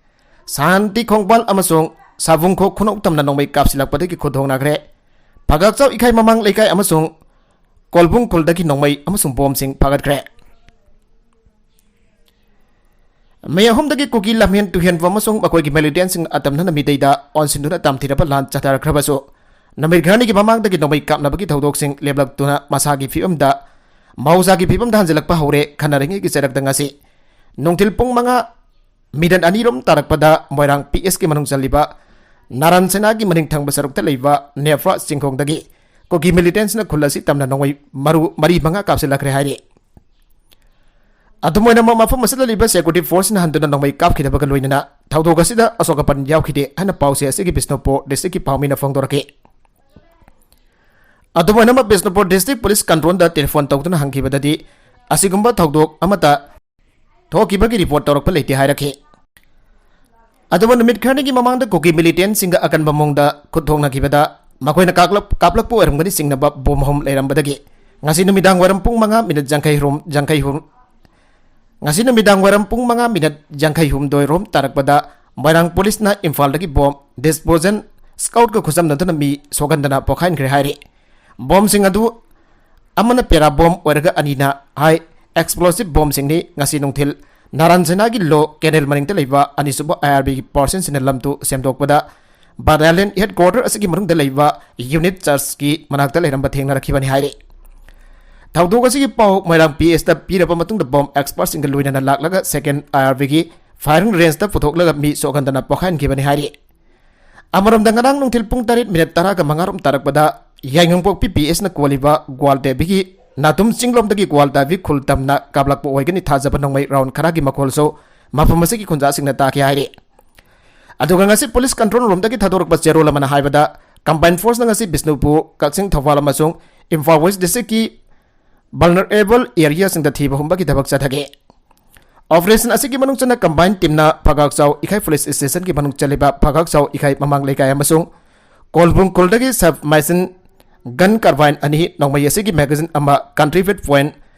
ꯁꯥꯟꯇꯤ ꯈꯣꯡꯕꯥꯜ ꯑꯃꯁꯨꯡ ꯁꯥꯕꯨꯡꯈꯣꯛ ꯈꯨꯅꯧ ꯇꯝꯅ ꯅꯣꯡꯃꯩ ꯀꯥꯞꯁꯤꯜꯂꯛꯄꯗꯒꯤ ꯈꯨꯠ ꯊꯣꯡꯅꯈ꯭ꯔꯦ꯫ ꯐꯒꯥꯛꯆꯥꯎ ꯏꯈꯥꯏ ꯃꯃꯥꯡ ꯂꯩꯀꯥꯏ ꯑꯃꯁꯨꯡ ꯀꯣꯜꯕꯨꯡ ꯈꯨꯜꯗꯒꯤ ꯅꯣꯡꯃꯩ ꯑꯃꯁꯨꯡ ꯕꯣꯝꯁꯤꯡ ꯐꯥꯒꯠꯈ꯭ꯔꯦ꯫ ꯃꯤ ꯑꯍꯨꯝꯗꯒꯤ ꯀꯨꯀꯤ ꯂꯝꯍꯦꯟ ꯇꯨꯍꯦꯟꯕ ꯑꯃꯁꯨꯡ ꯃꯈꯣꯏꯒꯤ ꯃꯤꯂꯤꯇꯦꯟꯁꯤꯡ ꯑꯇꯝꯅꯅ ꯃꯤꯇꯩꯗ ꯑꯣꯟꯁꯤꯟꯗꯨꯅ ꯇꯝꯊꯤꯔꯕ ꯂꯥꯟ ꯆꯠꯊꯔꯛꯈ꯭ꯔꯕꯁꯨ, ꯅꯨꯃꯤꯠ ꯈꯔꯅꯤꯒꯤ ꯃꯃꯥꯡꯗꯒꯤ ꯅꯣꯡꯃꯩ ꯀꯥꯞꯅꯕꯒꯤ ꯊꯧꯗꯣꯛꯁꯤꯡ ꯂꯦꯞꯂꯛꯇꯨꯅ ꯃꯁꯥꯒꯤ ꯐꯤꯕꯝꯗ, ꯃꯍꯧꯁꯥꯒꯤ ꯐꯤꯕꯝꯗ ꯍꯟꯖꯤꯜꯂꯛꯄ ꯍꯧꯔꯦ꯫ ꯈꯟꯅꯔꯤꯉꯩꯒꯤ ꯆꯩꯔꯛꯇ ꯉꯁꯤ ꯅꯨꯡꯊꯤꯜ ꯄꯨꯡ ꯃꯉꯥ ꯃꯤꯅꯠ ꯑꯅꯤꯔꯣꯝ ꯇꯥꯔꯛꯄꯗ ꯃꯣꯏꯔꯥꯡ ꯄꯤ ꯑꯦꯁꯀꯤ ꯃꯅꯨꯡ ꯆꯜꯂꯤꯕ ꯅꯥꯔꯥꯟ ꯁꯦꯅꯥꯒꯤ ꯃꯅꯤꯡ ꯊꯪꯕ ꯁꯔꯨꯛꯇ ꯂꯩꯕ ꯅꯦꯐ꯭ꯔꯥ ꯆꯤꯡꯈꯣꯡꯗꯒꯤ ꯀꯨꯀꯤ ꯃꯤꯂꯤꯇꯦꯟꯁꯤꯅ ꯈꯨꯜ ꯑꯁꯤ ꯇꯝꯅ ꯅꯣꯡꯃꯩ ꯃꯔꯨ ꯃꯔꯤ ꯃꯉꯥ ꯀꯥꯞꯁꯤꯜꯂꯛꯈ꯭ꯔꯦ ꯍꯥꯏꯔꯤ꯫ ꯑꯗꯨꯝ ꯑꯣꯏꯅꯃꯛ, ꯃꯐꯝ ꯑꯁꯤꯗ ꯂꯩꯕ ꯁꯦꯀ꯭ꯌꯨꯔꯤꯇꯤ ꯐꯣꯔꯁꯅ ꯍꯟꯗꯨꯅ ꯅꯣꯡꯃꯩ ꯀꯥꯞꯈꯤꯗꯕꯒ ꯂꯣꯏꯅꯅ ꯊꯧꯗꯣꯛ ꯑꯁꯤꯗ ꯑꯁꯣꯛ ꯑꯄꯟ ꯌꯥꯎꯈꯤꯗꯦ ꯍꯥꯏꯅ ꯄꯥꯎꯆꯦ ꯑꯁꯤꯒꯤ ꯕꯤꯁꯅꯨꯄꯨꯔ ꯗꯤꯁꯇ꯭ꯔꯤꯛꯀꯤ ꯄꯥꯎꯃꯤꯅ ꯐꯣꯡꯗꯣꯔꯛꯈꯤ꯫ ꯑꯗꯨꯝ ꯑꯣꯏꯅꯃꯛ, ꯕꯤꯁꯅꯨꯄꯨꯔ ꯗꯤꯁꯇ꯭ꯔꯤꯛ ꯄꯨꯂꯤꯁ ꯀꯟꯇ꯭ꯔꯣꯜꯗ ꯇꯦꯂꯤꯐꯣꯟ ꯇꯧꯗꯨꯅ ꯍꯪꯈꯤꯕꯗꯗꯤ ꯑꯁꯤꯒꯨꯝꯕ ꯊꯧꯗꯣꯛ ꯑꯃꯠꯇ ꯊꯣꯛꯈꯤꯕꯒꯤ ꯔꯤꯄꯣꯔꯠ ꯇꯧꯔꯛꯄ ꯂꯩꯇꯦ ꯍꯥꯏꯔꯛꯈꯤ꯫ ꯑꯗꯨꯕꯨ ꯅꯨꯃꯤꯠ ꯈꯔꯅꯤꯒꯤ ꯃꯃꯥꯡꯗ ꯀꯨꯀꯤ ꯃꯤꯂꯤꯇꯦꯟꯁꯤꯡꯒ ꯑꯀꯟꯕ ꯃꯑꯣꯡꯗ ꯈꯨꯠ ꯊꯣꯛꯅꯈꯤꯕꯗ ꯃꯈꯣꯏꯅ ꯀꯥꯞꯂꯛ-, ꯀꯥꯞꯂꯛꯄ ꯑꯣꯏꯔꯝꯒꯅꯤ ꯆꯤꯡꯅꯕ ꯕꯣꯝ ꯑꯍꯨꯝ ꯂꯩꯔꯝꯕꯗꯒꯤ ꯉꯁꯤ ꯅꯨꯃꯤꯗꯥꯡ ꯋꯥꯏꯔꯝ ꯄꯨꯡ ꯃꯉꯥ ꯃꯤꯅꯠ ꯌꯥꯡꯈꯩ ꯍꯨꯝ-, ꯌꯥꯡꯈꯩ ꯍꯨꯝ-, ꯉꯁꯤ ꯅꯨꯃꯤꯗꯥꯡ ꯋꯥꯏꯔꯝ ꯄꯨꯡ ꯃꯉꯥ ꯃꯤꯅꯠ ꯌꯥꯡꯈꯩ ꯍꯨꯝꯗꯣꯏ ꯔꯣꯝ ꯇꯥꯔꯛꯄꯗ ꯃꯣꯏꯔꯥꯡ ꯄꯨꯂꯤꯁꯅ ꯏꯝꯐꯥꯜꯗꯒꯤ ꯕꯣꯝ ꯗꯤꯁꯄꯣꯖꯦꯜ ꯁ꯭ꯀꯥꯎꯠꯀ ꯈꯨꯠꯁꯝꯅꯗꯨꯅ ꯃꯤ ꯁꯣꯛꯍꯟꯗꯅ ꯄꯣꯈꯥꯏꯍꯟꯈ꯭ꯔꯦ ꯍꯥꯏꯔꯤ꯫ ꯕꯣꯝꯁꯤꯡ ꯑꯗꯨ ꯑꯃꯅ ꯄꯦꯔꯥ ꯕꯣꯝ ꯑꯣꯏꯔꯒ ꯑꯅꯤꯅ ꯍꯥꯏ ꯑꯦꯛꯁꯄ꯭ꯂꯣꯁꯤꯚ ꯕꯣꯝꯁꯤꯡꯅꯤ꯫ ꯉꯁꯤ ꯅꯨꯡꯊꯤꯜ ꯅꯥꯔꯥꯟ ꯁꯦꯅꯥꯒꯤ ꯂꯣ ꯀꯦꯅꯦꯜ ꯃꯅꯤꯡꯗ ꯂꯩꯕ ꯑꯅꯤꯁꯨꯕ ꯑꯥꯏ ꯑꯥꯔ ꯕꯤꯒꯤ ꯄꯣꯔꯁꯟꯁꯤꯡꯅ ꯂꯝꯗꯨ ꯁꯦꯝꯗꯣꯛꯄꯗ ꯕꯥꯇꯥꯂꯤꯌꯟ ꯍꯦꯗꯀ꯭ꯋꯥꯇꯔ ꯑꯁꯤꯒꯤ ꯃꯅꯨꯡꯗ ꯂꯩꯕ ꯌꯨꯅꯤꯠ ꯆꯔꯆꯀꯤ ꯃꯅꯥꯛꯇ ꯂꯩꯔꯝꯕ ꯊꯦꯡꯅꯔꯛꯈꯤꯕꯅꯤ ꯍꯥꯏꯔꯤ꯫ ꯊꯧꯗꯣꯛ ꯑꯁꯤꯒꯤ ꯄꯥꯎ ꯃꯣꯏꯔꯥꯡ ꯄꯤ ꯑꯦꯁꯇ ꯄꯤꯔꯕ ꯃꯇꯨꯡꯗ ꯕꯣꯝ ꯑꯦꯛꯁꯄꯔꯠꯁꯤꯡꯒ ꯂꯣꯏꯅꯅ ꯂꯥꯛꯂꯒ ꯁꯦꯀꯦꯟ ꯑꯥꯏ ꯑꯥꯔ ꯕꯤꯒꯤ ꯐꯥꯌꯔꯤꯡ ꯔꯦꯟꯖꯇ ꯄꯨꯊꯣꯛꯂꯒ ꯃꯤ ꯁꯣꯛꯍꯟꯗꯅ ꯄꯣꯈꯥꯏꯍꯟꯈꯤꯕꯅꯤ ꯍꯥꯏꯔꯤ꯫ ꯑꯃꯔꯣꯝꯗ, ꯉꯔꯥꯡ ꯅꯨꯡꯊꯤꯜ ꯄꯨꯡ ꯇꯔꯦꯠ ꯃꯤꯅꯠ ꯇꯔꯥꯒ ꯃꯉꯥ ꯔꯣꯝ ꯇꯥꯔꯛꯄꯗ ꯌꯥꯏꯉꯪꯄꯣꯛꯄꯤ ꯄꯤ ꯑꯦꯁꯅ ꯀꯣꯜꯂꯤꯕ ꯒ꯭ꯋꯥꯜꯗꯦꯕꯤꯒꯤ ꯅꯥꯇꯨꯝ ꯆꯤꯡꯂꯣꯝꯗꯒꯤ ꯒ꯭ꯋꯥꯜꯗꯥꯕꯤ ꯈꯨꯜ ꯇꯝꯅ ꯀꯥꯞꯂꯛꯄ ꯑꯣꯏꯒꯅꯤ ꯊꯥꯖꯕ ꯅꯣꯡꯃꯩ ꯔꯥꯎꯟ ꯈꯔꯒꯤ ꯃꯈꯣꯜꯁꯨ ꯃꯐꯝ ꯑꯁꯤꯒꯤ ꯈꯨꯟꯖꯥꯁꯤꯡꯅ ꯇꯥꯈꯤ ꯍꯥꯏꯔꯤ꯫ ꯑꯗꯨꯒ ꯉꯁꯤ ꯄꯨꯂꯤꯁ ꯀꯟꯇ꯭ꯔꯣꯜ ꯔꯨꯝꯗꯒꯤ ꯊꯥꯗꯣꯔꯛꯄ ꯆꯦꯔꯣꯜ ꯑꯃꯅ ꯍꯥꯏꯕꯗ, ꯀꯝꯕꯥꯏꯟ ꯐꯣꯔꯁꯅ ꯉꯁꯤ ꯕꯤꯁꯅꯨꯄꯨꯔ, ꯀꯛꯆꯤꯡ, ꯊꯧꯕꯥꯜ ꯑꯃꯁꯨꯡ ꯏꯝꯐꯥꯜ ꯋꯦꯁ ꯗꯤꯁꯇ꯭ꯔꯤꯛꯀꯤ ꯚꯜꯅꯔꯦꯕꯜ ꯑꯦꯔꯤꯌꯥꯁꯤꯡꯗ ꯊꯤꯕ ꯍꯨꯝꯕꯒꯤ ꯊꯕꯛ ꯆꯠꯊꯈꯤ꯫ ꯑꯣꯄꯔꯦꯁꯟ ꯑꯁꯤꯒꯤ ꯃꯅꯨꯡ ꯆꯟꯅ ꯀꯝꯕꯥꯏꯟ ꯇꯤꯝꯅ ꯐꯒꯥꯛꯆꯥꯎ ꯏꯈꯥꯏ ꯄꯨꯂꯤꯁ ꯁ꯭ꯇꯦꯁꯟꯒꯤ ꯃꯅꯨꯡ ꯆꯜꯂꯤꯕ ꯐꯒꯥꯛꯆꯥꯎ ꯏꯈꯥꯏ ꯃꯃꯥꯡ ꯂꯩꯀꯥꯏ ꯑꯃꯁꯨꯡ ꯀꯣꯜꯕꯨꯡ ꯈꯨꯜꯗꯒꯤ ꯁꯕ ꯃꯦꯁꯤꯟ ꯒꯟ ꯀꯥꯔꯕꯥꯏꯟ ꯑꯅꯤ, ꯅꯣꯡꯃꯩ ꯑꯁꯤꯒꯤ ꯃꯦꯒꯥꯖꯤꯟ ꯑꯃ, ꯀꯟꯇ꯭ꯔꯤꯕ꯭ꯌꯨꯠ ꯄꯣꯏꯟ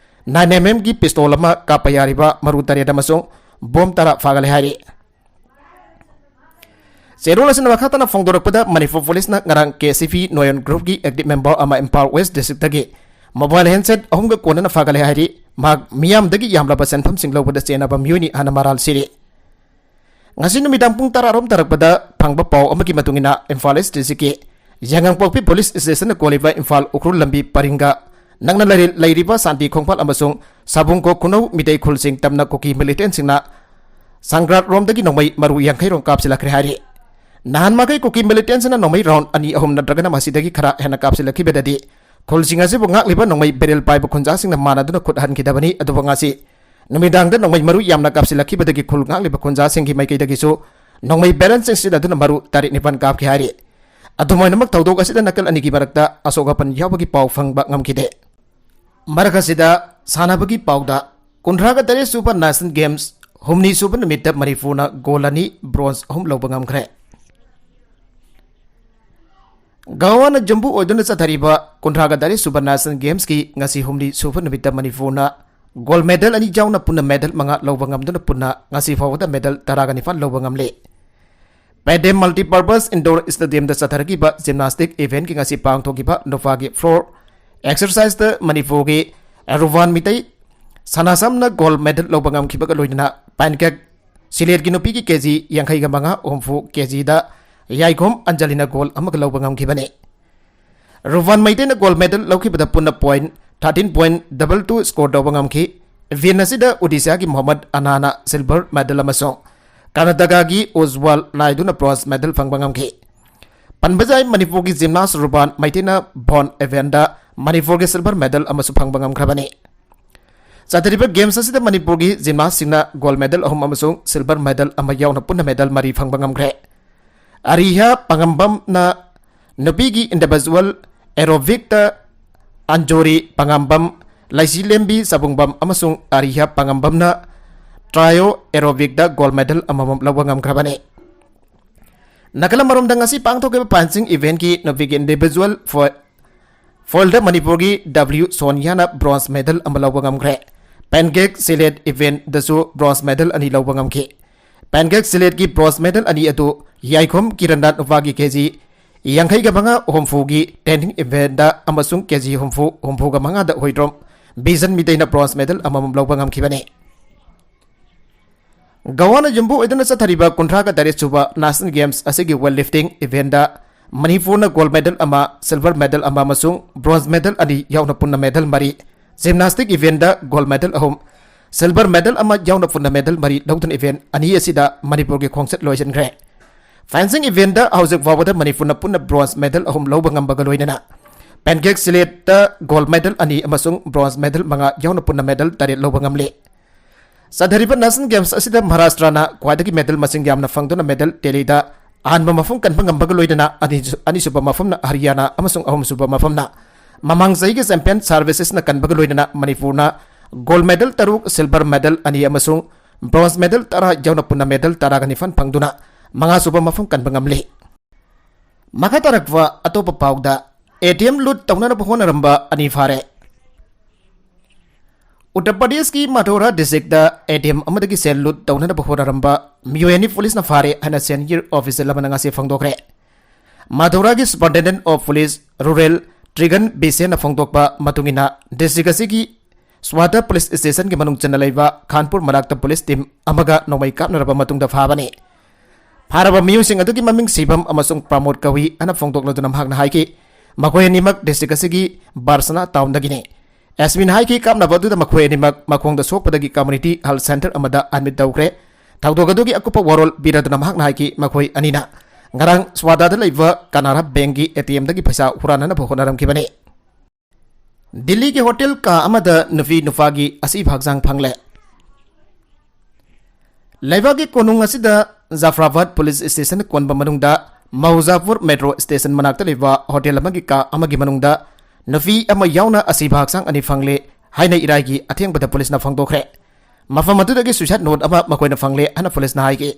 ꯅꯥꯏꯟ ꯑꯦꯝ ꯑꯦꯝꯒꯤ ꯄꯤꯁꯇꯣꯜ ꯑꯃ ꯀꯥꯞꯄ ꯌꯥꯔꯤꯕ ꯃꯔꯨ ꯇꯔꯦꯠ ꯑꯃꯁꯨꯡ ꯕꯣꯝ ꯇꯔꯥ ꯐꯥꯒꯠꯂꯦ ꯍꯥꯏꯔꯤ꯫ ꯆꯦꯔꯣꯜ ꯑꯁꯤꯅ ꯃꯈꯥ ꯇꯥꯅ ꯐꯣꯡꯗꯣꯔꯛꯄꯗ, ꯃꯅꯤꯄꯨꯔ ꯄꯨꯂꯤꯁꯅ ꯉꯔꯥꯡ ꯀꯦ ꯁꯤ ꯄꯤ ꯅꯣꯌꯣꯟ ꯒ꯭ꯔꯨꯞꯀꯤ ꯑꯦꯛꯇꯤꯚ ꯃꯦꯝꯕꯔ ꯑꯃ ꯏꯝꯐꯥꯜ ꯋꯦꯁ ꯗꯤꯁꯇ꯭ꯔꯤꯛꯇꯒꯤ ꯃꯣꯕꯥꯏꯜ ꯍꯦꯟꯁꯦꯠ ꯑꯍꯨꯝꯒ ꯀꯣꯟꯅꯅ ꯐꯥꯒꯠꯂꯦ ꯍꯥꯏꯔꯤ꯫ ꯃꯍꯥꯛ ꯃꯤꯌꯥꯝꯗꯒꯤ ꯌꯥꯝꯂꯕ ꯁꯦꯟꯐꯝꯁꯤꯡ ꯂꯧꯕꯗ ꯆꯦꯟꯅꯕ ꯃꯤꯑꯣꯏꯅꯤ ꯍꯥꯏꯅ ꯃꯔꯥꯜ ꯁꯤꯔꯤ꯫ ꯉꯁꯤ ꯅꯨꯃꯤꯗꯥꯡ ꯄꯨꯡ ꯇꯔꯥꯔꯣꯝ ꯇꯥꯔꯛꯄꯗ ꯐꯪꯕ ꯄꯥꯎ ꯑꯃꯒꯤ ꯃꯇꯨꯡ ꯏꯟꯅ, ꯏꯝꯐꯥꯜ ꯏꯁ ꯗꯤꯁꯇ꯭ꯔꯤꯛꯀꯤ ꯌꯥꯉꯥꯡꯄꯣꯛꯄꯤ ꯄꯨꯂꯤꯁ ꯁ꯭ꯇꯦꯁꯟꯅ ꯀꯣꯜꯂꯤꯕ ꯏꯝꯐꯥꯜ ꯎꯈ꯭ꯔꯨꯜ ꯂꯝꯕꯤ ꯄꯔꯤꯡꯒ ꯅꯛꯅ ꯂꯩꯔꯤ-, ꯂꯩꯔꯤꯕ ꯁꯥꯟꯇꯤ ꯈꯣꯡꯐꯥꯜ ꯑꯃꯁꯨꯡ ꯁꯥꯕꯨꯡꯈꯣꯛ ꯈꯨꯅꯧ ꯃꯤꯇꯩ ꯈꯨꯜꯁꯤꯡ ꯇꯝꯅ ꯀꯨꯀꯤ ꯃꯤꯂꯤꯇꯦꯟꯁꯤꯡꯅ ꯁꯪꯒ꯭ꯔꯥꯠ ꯔꯣꯝꯗꯒꯤ ꯅꯣꯡꯃꯩ ꯃꯔꯨ ꯌꯥꯡꯈꯩ ꯔꯣꯝ ꯀꯥꯞꯁꯤꯜꯂꯛꯈ꯭ꯔꯦ ꯍꯥꯏꯔꯤ꯫ ꯅꯍꯥꯟ ꯃꯈꯩ ꯀꯨꯀꯤ ꯃꯤꯂꯤꯇꯦꯟꯁꯤꯡꯅ ꯅꯣꯡꯃꯩ ꯔꯥꯎꯟ ꯑꯅꯤ, ꯑꯍꯨꯝ ꯅꯠꯇ꯭ꯔꯒꯅ ꯃꯁꯤꯗꯒꯤ ꯈꯔ ꯍꯦꯟꯅ ꯀꯥꯞꯁꯤꯜꯂꯛꯈꯤꯕꯗꯗꯤ, ꯈꯨꯜꯁꯤꯡ ꯑꯁꯤꯕꯨ ꯉꯥꯛꯂꯤꯕ ꯅꯣꯡꯃꯩ ꯕꯦꯔꯦꯜ ꯄꯥꯏꯕ ꯈꯨꯟꯖꯥꯁꯤꯡꯅ ꯃꯥꯟꯅꯗꯨꯅ ꯈꯨꯠ ꯍꯟꯈꯤꯗꯕꯅꯤ꯫ ꯑꯗꯨꯕꯨ ꯉꯁꯤ ꯅꯨꯃꯤꯗꯥꯡꯗ ꯅꯣꯡꯃꯩ ꯃꯔꯨ ꯌꯥꯝꯅ ꯀꯥꯞꯁꯤꯜꯂꯛꯈꯤꯕꯗꯒꯤ ꯈꯨꯜ ꯉꯥꯛꯂꯤꯕ ꯈꯨꯟꯖꯥꯁꯤꯡꯒꯤ ꯃꯥꯏꯀꯩꯗꯒꯤꯁꯨ ꯅꯣꯡꯃꯩ ꯕꯦꯔꯦꯜꯁꯤꯡ ꯁꯤꯖꯤꯟꯅꯗꯨꯅ ꯃꯔꯨ ꯇꯔꯦꯠ ꯅꯤꯄꯥꯜ ꯀꯥꯞꯈꯤ ꯍꯥꯏꯔꯤ꯫ ꯑꯗꯨꯝ ꯑꯣꯏꯅꯃꯛ, ꯊꯧꯗꯣꯛ ꯑꯁꯤꯗ ꯅꯥꯀꯜ ꯑꯅꯤꯒꯤ ꯃꯔꯛꯇ ꯑꯁꯣꯛ ꯑꯄꯟ ꯌꯥꯎꯕꯒꯤ ꯄꯥꯎ ꯐꯪꯕ ꯉꯝꯈꯤꯗꯦ꯫ ꯃꯔꯛ ꯑꯁꯤꯗ ꯁꯥꯟꯅꯕꯒꯤ ꯄꯥꯎꯗ, ꯀꯨꯟꯊ꯭ꯔꯥꯒ ꯇꯔꯦꯠ ꯁꯨꯕ ꯅꯦꯁꯅꯦꯜ ꯒꯦꯝꯁ ꯍꯨꯝꯅꯤ ꯁꯨꯕ ꯅꯨꯃꯤꯠꯇ ꯃꯅꯤꯄꯨꯔꯅ ꯒꯣꯜ ꯑꯅꯤ, ꯕ꯭ꯔꯣꯟꯖ ꯑꯍꯨꯝ ꯂꯧꯕ ꯉꯝꯈ꯭ꯔꯦ꯫ ꯒꯋꯥꯅ ꯖꯝꯕꯨ ꯑꯣꯏꯗꯨꯅ ꯆꯠꯊꯔꯤꯕ ꯀꯨꯟꯊ꯭ꯔꯥꯒ ꯇꯔꯦꯠ ꯁꯨꯕ ꯅꯦꯁꯅꯦꯜ ꯒꯦꯝꯁꯀꯤ ꯉꯁꯤ ꯍꯨꯝꯅꯤ ꯁꯨꯕ ꯅꯨꯃꯤꯠꯇ ꯃꯅꯤꯄꯨꯔꯅ ꯒꯣꯜ ꯃꯦꯗꯜ ꯑꯅꯤ ꯌꯥꯎꯅ ꯄꯨꯟꯅ ꯃꯦꯗꯜ ꯃꯉꯥ ꯂꯧꯕ ꯉꯝꯗꯨꯅ ꯄꯨꯟꯅ ꯉꯁꯤ ꯐꯥꯎꯕꯗ ꯃꯦꯗꯜ ꯇꯔꯥꯒ ꯅꯤꯄꯥꯟ ꯂꯧꯕ ꯉꯝꯂꯦ꯫ ꯄꯦꯗꯦꯝ ꯃꯜꯇꯤꯄꯔꯄꯁ ꯏꯟꯗꯣꯔ ꯁ꯭ꯇꯦꯗꯤꯌꯝꯗ ꯆꯠꯊꯔꯛꯈꯤꯕ ꯖꯤꯝꯅꯥꯁꯇꯤꯛ ꯏꯚꯦꯟꯠꯀꯤ ꯉꯁꯤ ꯄꯥꯡꯊꯣꯛꯈꯤꯕ ꯅꯨꯄꯥꯒꯤ ꯐ꯭ꯂꯣꯔ ꯑꯦꯛꯁꯔꯁꯥꯏꯖꯇ ꯃꯅꯤꯄꯨꯔꯒꯤ ꯔꯨꯕꯥꯟ ꯃꯤꯇꯩ ꯁꯅꯥꯁꯝꯅ ꯒꯣꯜ ꯃꯦꯗꯜ ꯂꯧꯕ ꯉꯝꯈꯤꯕꯒ ꯂꯣꯏꯅꯅ ꯄꯦꯟꯀꯦꯛ ꯁꯤꯂꯦꯠꯀꯤ ꯅꯨꯄꯤꯒꯤ ꯀꯦꯖꯤ ꯌꯥꯡꯈꯩꯒ ꯃꯉꯥ ꯍꯨꯝꯐꯨ ꯀꯦꯖꯤꯗ ꯌꯥꯏꯈꯣꯝ ꯑꯟꯖꯂꯤꯅ ꯒꯣꯜ ꯑꯃꯒ ꯂꯧꯕ ꯉꯝꯈꯤꯕꯅꯤ꯫ ꯔꯨꯕꯥꯟ ꯃꯩꯇꯩꯅ ꯒꯣꯜ ꯃꯦꯗꯜ ꯂꯧꯈꯤꯕꯗ ꯄꯨꯟꯅ point thirteen point double two score ꯇꯧꯕ ꯉꯝꯈꯤ꯫ ꯏꯚꯦꯟꯠ ꯑꯁꯤꯗ ꯑꯣꯗꯤꯁꯥꯒꯤ ꯃꯣꯍꯝꯃꯗ ꯑꯅꯥꯅ ꯁꯤꯜꯚꯔ ꯃꯦꯗꯜ ꯑꯃꯁꯨꯡ ꯀꯔꯅꯥꯇꯀꯥꯒꯤ ꯎꯖ꯭ꯋꯜ ꯅꯥꯏꯗꯨꯅ ꯕ꯭ꯔꯣꯟꯖ ꯃꯦꯗꯜ ꯐꯪꯕ ꯉꯝꯈꯤ꯫ ꯄꯟꯕ ꯌꯥꯏ, ꯃꯅꯤꯄꯨꯔꯒꯤ ꯖꯤꯝꯅꯥꯁ ꯔꯨꯕꯥꯟ ꯃꯩꯇꯩꯅ ꯕꯣꯟ ꯏꯚꯦꯟꯠꯗ ꯃꯅꯤꯄꯨꯔꯒꯤ ꯁꯤꯜꯚꯔ ꯃꯦꯗꯜ ꯑꯃꯁꯨ ꯐꯪꯕ ꯉꯝꯈ꯭ꯔꯕꯅꯤ꯫ ꯆꯠꯊꯔꯤꯕ ꯒꯦꯝꯁ ꯑꯁꯤꯗ ꯃꯅꯤꯄꯨꯔꯒꯤ ꯖꯤꯝꯅꯥꯁꯁꯤꯡꯅ ꯒꯣꯜ ꯃꯦꯗꯜ ꯑꯍꯨꯝ ꯑꯃꯁꯨꯡ ꯁꯤꯜꯚꯔ ꯃꯦꯗꯜ ꯑꯃ ꯌꯥꯎꯅ ꯄꯨꯟꯅ ꯃꯦꯗꯜ ꯃꯔꯤ ꯐꯪꯕ ꯉꯝꯈ꯭ꯔꯦ꯫ ꯑꯔꯤꯍꯥ ꯄꯥꯉꯝꯕꯝꯅ ꯅꯨꯄꯤꯒꯤ ꯏꯟꯗꯤꯚꯤꯖꯨꯋꯦꯜ ꯑꯦꯔꯣꯕꯤꯛꯇ ꯑꯟꯖꯣꯔꯤ ꯄꯉꯥꯝꯕꯝ, ꯂꯩꯁꯤꯂꯦꯝꯕꯤ ꯆꯕꯨꯡꯕꯝ ꯑꯃꯁꯨꯡ ꯑꯔꯤꯍ ꯄꯉꯥꯝꯕꯝꯅ trio aerobic ꯗ gold medal ꯑꯃꯃꯝ ꯂꯧꯕ ꯉꯝꯈ꯭ꯔꯕꯅꯤ꯫ ꯅꯥꯀꯜ ꯑꯃꯔꯣꯝꯗ ꯉꯁꯤ ꯄꯥꯡꯊꯣꯛꯈꯤꯕ fencing event ꯀꯤ ꯅꯨꯄꯤꯒꯤ individual foil, foil ꯗ ꯃꯅꯤꯄꯨꯔꯒꯤ ꯗꯕ꯭ꯂꯤꯌꯨ ꯁꯣꯅꯤꯌꯥꯅ bronze medal ꯑꯃ ꯂꯧꯕ ꯉꯝꯈ꯭ꯔꯦ꯫ Pancake sledge event ꯗꯁꯨ bronze medal ꯑꯅꯤ ꯂꯧꯕ ꯉꯝꯈꯤ꯫ Pancake sledge ꯀꯤ bronze medal ꯑꯅꯤ ꯑꯗꯨ ꯌꯥꯏꯈꯣꯝ ꯀꯤꯔꯟꯅ ꯅꯨꯄꯥꯒꯤ ꯀꯦ ꯖꯤ ꯌꯥꯡꯈꯩꯒ ꯃꯉꯥ ꯍꯨꯝꯐꯨꯒꯤ tandem event ꯗ ꯑꯃꯁꯨꯡ ꯀꯦ ꯖꯤ ꯍꯨꯝꯐꯨ, ꯍꯨꯝꯐꯨꯒ ꯃꯉꯥꯗ ꯍꯨꯏꯗ꯭ꯔꯣꯝ ꯕꯤꯖꯟ ꯃꯤꯇꯩꯅ bronze medal ꯑꯃꯃꯝ ꯂꯧꯕ ꯉꯝꯈꯤꯕꯅꯤ꯫ ꯒꯋꯥꯅ ꯌꯨꯝꯕꯨ ꯑꯣꯏꯗꯨꯅ ꯆꯠꯊꯔꯤꯕ ꯀꯨꯟꯊ꯭ꯔꯥꯒ ꯇꯔꯦꯠ ꯁꯨꯕ National Games ꯑꯁꯤꯒꯤ weightlifting event ꯗ ꯃꯅꯤꯄꯨꯔꯅ gold medal ꯑꯃ, silver medal ꯑꯃ ꯑꯃꯁꯨꯡ bronze medal ꯑꯅꯤ ꯌꯥꯎꯅ ꯄꯨꯟꯅ medal ꯃꯔꯤ, gymnastic event ꯗ gold medal ꯑꯍꯨꯝ, silver medal ꯑꯃ ꯌꯥꯎꯅ ꯄꯨꯟꯅ medal ꯃꯔꯤ ꯂꯧꯗꯨꯅ event ꯑꯅꯤ ꯑꯁꯤꯗ ꯃꯅꯤꯄꯨꯔꯒꯤ ꯈꯣꯡꯆꯠ ꯂꯣꯏꯁꯤꯟꯈ꯭ꯔꯦ꯫ Fencing event ꯗ ꯍꯧꯖꯤꯛ ꯐꯥꯎꯕꯗ ꯃꯅꯤꯄꯨꯔꯅ ꯄꯨꯟꯅ bronze medal ꯑꯍꯨꯝ ꯂꯧꯕ ꯉꯝꯕꯒ ꯂꯣꯏꯅꯅ Pancake sledge ꯇ gold medal ꯑꯅꯤ ꯑꯃꯁꯨꯡ bronze medal ꯃꯉꯥ ꯌꯥꯎꯅ ꯄꯨꯟꯅ medal ꯇꯔꯦꯠ ꯂꯧꯕ ꯉꯝꯂꯤ꯫ ꯆꯠꯊꯔꯤꯕ National Games ꯑꯁꯤꯗ ꯃꯍꯥꯔꯥꯁꯇ꯭ꯔꯅ ꯈ꯭ꯋꯥꯏꯗꯒꯤ medal ꯃꯁꯤꯡ ꯌꯥꯝꯅ ꯐꯪꯗꯨꯅ medal tally ꯗ ꯑꯍꯥꯟꯕ ꯃꯐꯝ ꯀꯟꯕ ꯉꯝꯕꯒ ꯂꯣꯏꯅꯅ ꯑꯅꯤ-, ꯑꯅꯤꯁꯨꯕ ꯃꯐꯝꯅ ꯍꯔꯤꯌꯥꯅꯥ ꯑꯃꯁꯨꯡ ꯑꯍꯨꯝꯁꯨꯕ ꯃꯐꯝꯅ ꯃꯃꯥꯡ ꯆꯍꯤꯒꯤ champion services ꯅ ꯀꯟꯕꯒ ꯂꯣꯏꯅꯅ ꯃꯅꯤꯄꯨꯔꯅ gold medal ꯇꯔꯨꯛ, silver medal ꯑꯅꯤ ꯑꯃꯁꯨꯡ bronze medal ꯇꯔꯥ ꯌꯥꯎꯅ ꯄꯨꯟꯅ medal ꯇꯔꯥꯒ ꯅꯤꯄꯥꯟ ꯐꯪꯗꯨꯅ ꯃꯉꯥꯁꯨꯕ ꯃꯐꯝ ꯀꯟꯕ ꯉꯝꯂꯤ꯫ ꯃꯈꯥ ꯇꯥꯔꯛꯄ ꯑꯇꯣꯞꯄ ꯄꯥꯎꯗ, ATM loot ꯇꯧꯅꯅꯕ ꯍꯣꯠꯅꯔꯝꯕ ꯑꯅꯤ ꯐꯥꯔꯦ꯫ ꯎꯠꯇꯔ ꯄ꯭ꯔꯗꯦꯁꯀꯤ ꯃꯊꯧꯔꯥ district ꯇ ATM ꯑꯃꯗꯒꯤ ꯁꯦꯜ loot ꯇꯧꯅꯅꯕ ꯍꯣꯠꯅꯔꯝꯕ ꯃꯤꯑꯣꯏ ꯑꯅꯤ ꯄꯨꯂꯤꯁꯅ ꯐꯥꯔꯦ ꯍꯥꯏꯅ senior official ꯑꯃꯅ ꯉꯁꯤ ꯐꯣꯡꯗꯣꯛꯈ꯭ꯔꯦ꯫ ꯃꯊꯧꯔꯥꯒꯤ Superintendent of Police Rural ꯇ꯭ꯔꯤꯒꯟ ꯕꯤꯁꯦꯟꯅ ꯐꯣꯡꯗꯣꯛꯄ ꯃꯇꯨꯡ ꯏꯟꯅ, district ꯑꯁꯤꯒꯤ ꯁ꯭ꯋꯥꯗ police station ꯒꯤ ꯃꯅꯨꯡ ꯆꯟꯅ ꯂꯩꯕ ꯈꯥꯟꯄꯨꯔ ꯃꯅꯥꯛꯇ police team ꯑꯃꯒ ꯅꯣꯡꯃꯩ ꯀꯥꯞꯅꯔꯕ ꯃꯇꯨꯡꯗ ꯐꯥꯕꯅꯤ꯫ ꯐꯥꯔꯕ ꯃꯤꯑꯣꯏꯁꯤꯡ ꯑꯗꯨꯒꯤ ꯃꯃꯤꯡ ꯁꯤꯕꯝ ꯑꯃꯁꯨꯡ ꯄ꯭ꯔꯃꯣꯗ ꯀꯧꯏ ꯍꯥꯏꯅ ꯐꯣꯡꯗꯣꯛꯂꯗꯨꯅ ꯃꯍꯥꯛꯅ ꯍꯥꯏꯈꯤ, ꯃꯈꯣꯏ ꯑꯅꯤꯃꯛ district ꯑꯁꯤꯒꯤ ꯕꯥꯔꯁꯅꯥ town ꯗꯒꯤꯅꯤ꯫ S P ꯅ ꯍꯥꯏꯈꯤ, ꯀꯥꯞꯅꯕ ꯑꯗꯨꯗ ꯃꯈꯣꯏ ꯑꯅꯤꯃꯛ ꯃꯈꯣꯡꯗ ꯁꯣꯛꯄꯗꯒꯤ community health center ꯑꯃꯗ admit ꯇꯧꯈ꯭ꯔꯦ꯫ ꯊꯧꯗꯣꯛ ꯑꯗꯨꯒꯤ ꯑꯀꯨꯞꯄ ꯋꯥꯔꯣꯜ ꯄꯤꯔꯗꯨꯅ ꯃꯍꯥꯛꯅ ꯍꯥꯏꯈꯤ, ꯃꯈꯣꯏ ꯑꯅꯤꯅ ꯉꯔꯥꯡ ꯁ꯭ꯋꯥꯗꯥꯗ ꯂꯩꯕ ꯀꯅꯥꯔꯥ bank ꯀꯤ ATM ꯗꯒꯤ ꯄꯩꯁꯥ ꯍꯨꯔꯥꯟꯅꯅꯕ ꯍꯣꯠꯅꯔꯝꯈꯤꯕꯅꯤ꯫ ꯗꯤꯜꯂꯤꯒꯤ hotel ꯀꯥ ꯑꯃꯗ ꯅꯨꯄꯤ ꯅꯨꯄꯥꯒꯤ ꯑꯁꯤꯕ ꯍꯛꯆꯥꯡ ꯐꯪꯂꯦ꯫ ꯂꯩꯕꯥꯛꯀꯤ ꯀꯣꯅꯨꯡ ꯑꯁꯤꯗ ꯖꯐꯔꯥꯕꯥꯗ police station ꯀꯣꯟꯕ ꯃꯅꯨꯡꯗ ꯃꯧꯖꯥꯄꯨꯔ metro station ꯃꯅꯥꯛꯇ ꯂꯩꯕ hotel ꯑꯃꯒꯤ ꯀꯥ ꯑꯃꯒꯤ ꯃꯅꯨꯡꯗ ꯅꯨꯄꯤ ꯑꯃ ꯌꯥꯎꯅ ꯑꯁꯤꯕ ꯍꯛꯆꯥꯡ ꯑꯅꯤ ꯐꯪꯂꯦ ꯍꯥꯏꯅ ꯏꯔꯥꯏꯒꯤ ꯑꯊꯦꯡꯕꯗ ꯄꯨꯂꯤꯁꯅ ꯐꯣꯡꯗꯣꯛꯈ꯭ꯔꯦ꯫ ꯃꯐꯝ ꯑꯗꯨꯗꯒꯤ suicide note ꯑꯃ ꯃꯈꯣꯏꯅ ꯐꯪꯂꯦ ꯍꯥꯏꯅ ꯄꯨꯂꯤꯁꯅ ꯍꯥꯏꯈꯤ꯫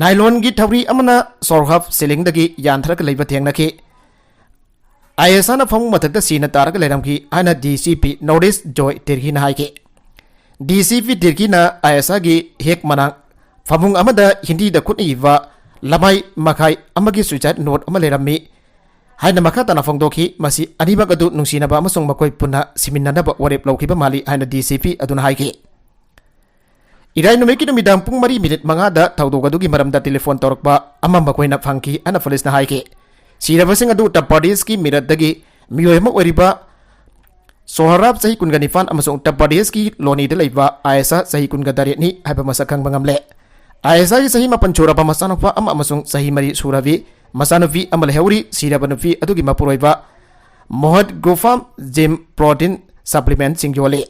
Nylonꯒꯤ ꯊꯧꯔꯤ ꯑꯃꯅ ꯁꯣꯔꯍꯥꯞ ceilingꯗꯒꯤ ꯌꯥꯟꯊꯔꯒ ꯂꯩꯕ ꯊꯦꯡꯅꯈꯤ꯫ ꯑꯥꯏꯑꯦꯁꯥꯅ ꯐꯃꯨꯡ ꯃꯊꯛꯇ ꯁꯤꯅ ꯇꯥꯔꯒ ꯂꯩꯔꯝꯈꯤ ꯍꯥꯏꯅ DCP North East Joy Tirkhiꯅ ꯍꯥꯏꯈꯤ꯫ DCP Tirkhiꯅ ꯑꯥꯏꯑꯦꯁꯥꯒꯤ ꯍꯦꯛ ꯃꯅꯥꯛ ꯐꯃꯨꯡ ꯑꯃꯗ ꯍꯤꯟꯗꯤꯗ ꯈꯨꯠꯅ ꯏꯕ ꯂꯃꯥꯏ ꯃꯈꯥꯏ ꯑꯃꯒꯤ suicide note ꯑꯃ ꯂꯩꯔꯝꯃꯤ ꯍꯥꯏꯅ ꯃꯈꯥ ꯇꯥꯅ ꯐꯣꯡꯗꯣꯛꯈꯤ꯫ ꯃꯁꯤ ꯑꯅꯤꯃꯛ ꯑꯗꯨ ꯅꯨꯡꯁꯤꯅꯕ ꯑꯃꯁꯨꯡ ꯃꯈꯣꯏ ꯄꯨꯟꯅ ꯁꯤꯃꯤꯟꯅꯅꯕ ꯋꯥꯔꯦꯞ ꯂꯧꯈꯤꯕ ꯃꯥꯜꯂꯤ ꯍꯥꯏꯅ DCP ꯑꯗꯨꯅ ꯍꯥꯏꯈꯤ꯫ ꯏꯔꯥꯏ ꯅꯨꯃꯤꯠꯀꯤ ꯅꯨꯃꯤꯗꯥꯡ ꯄꯨꯡ ꯃꯔꯤ ꯃꯤꯅꯤꯠ ꯃꯉꯥꯗ ꯊꯧꯗꯣꯛ ꯑꯗꯨꯒꯤ ꯃꯔꯝꯗ ꯇꯦꯂꯤꯐꯣꯟ ꯇꯧꯔꯛꯄ ꯑꯃ ꯃꯈꯣꯏꯅ ꯐꯪꯈꯤ ꯍꯥꯏꯅ ꯄꯨꯂꯤꯁꯅ ꯍꯥꯏꯈꯤ꯫ ꯁꯤꯔꯕꯁꯤꯡ ꯑꯗꯨ ꯎꯠꯇꯔ ꯄ꯭ꯔꯗꯦꯁꯀꯤ ꯃꯤꯔꯠꯇꯒꯤ ꯃꯤꯑꯣꯏ ꯑꯃ ꯑꯣꯏꯔꯤꯕ ꯁꯣꯍꯔꯥꯕ, ꯆꯍꯤ ꯀꯨꯟꯒ ꯅꯤꯄꯥꯟ, ꯑꯃꯁꯨꯡ ꯎꯠꯇꯔ ꯄ꯭ꯔꯗꯦꯁꯀꯤ ꯂꯣꯅꯤꯗ ꯂꯩꯕ ꯑꯥꯏꯁꯥ, ꯆꯍꯤ ꯀꯨꯟꯒ ꯇꯔꯦꯠꯅꯤ ꯍꯥꯏꯕ ꯃꯁꯛ ꯈꯪꯕ ꯉꯝꯂꯦ꯫ ꯑꯥꯏꯁꯥꯒꯤ ꯆꯍꯤ ꯃꯥꯄꯟ ꯁꯨꯔꯕ ꯃꯆꯥꯅꯨꯄꯥ ꯑꯃ ꯑꯃꯁꯨꯡ ꯆꯍꯤ ꯃꯔꯤ ꯁꯨꯔꯕꯤ ꯃꯆꯥꯅꯨꯄꯤ ꯑꯃ ꯂꯩꯍꯧꯔꯤ꯫ ꯁꯤꯔꯕ ꯅꯨꯄꯤ ꯑꯗꯨꯒꯤ ꯃꯄꯨꯔꯣꯏꯕ ꯃꯣꯍꯠ ꯒꯨꯐꯥꯝ ꯖꯤꯝ ꯄ꯭ꯔꯣꯇꯤꯟ ꯁꯄ꯭ꯂꯤꯃꯦꯟꯠꯁꯤꯡ ꯌꯣꯜꯂꯤ꯫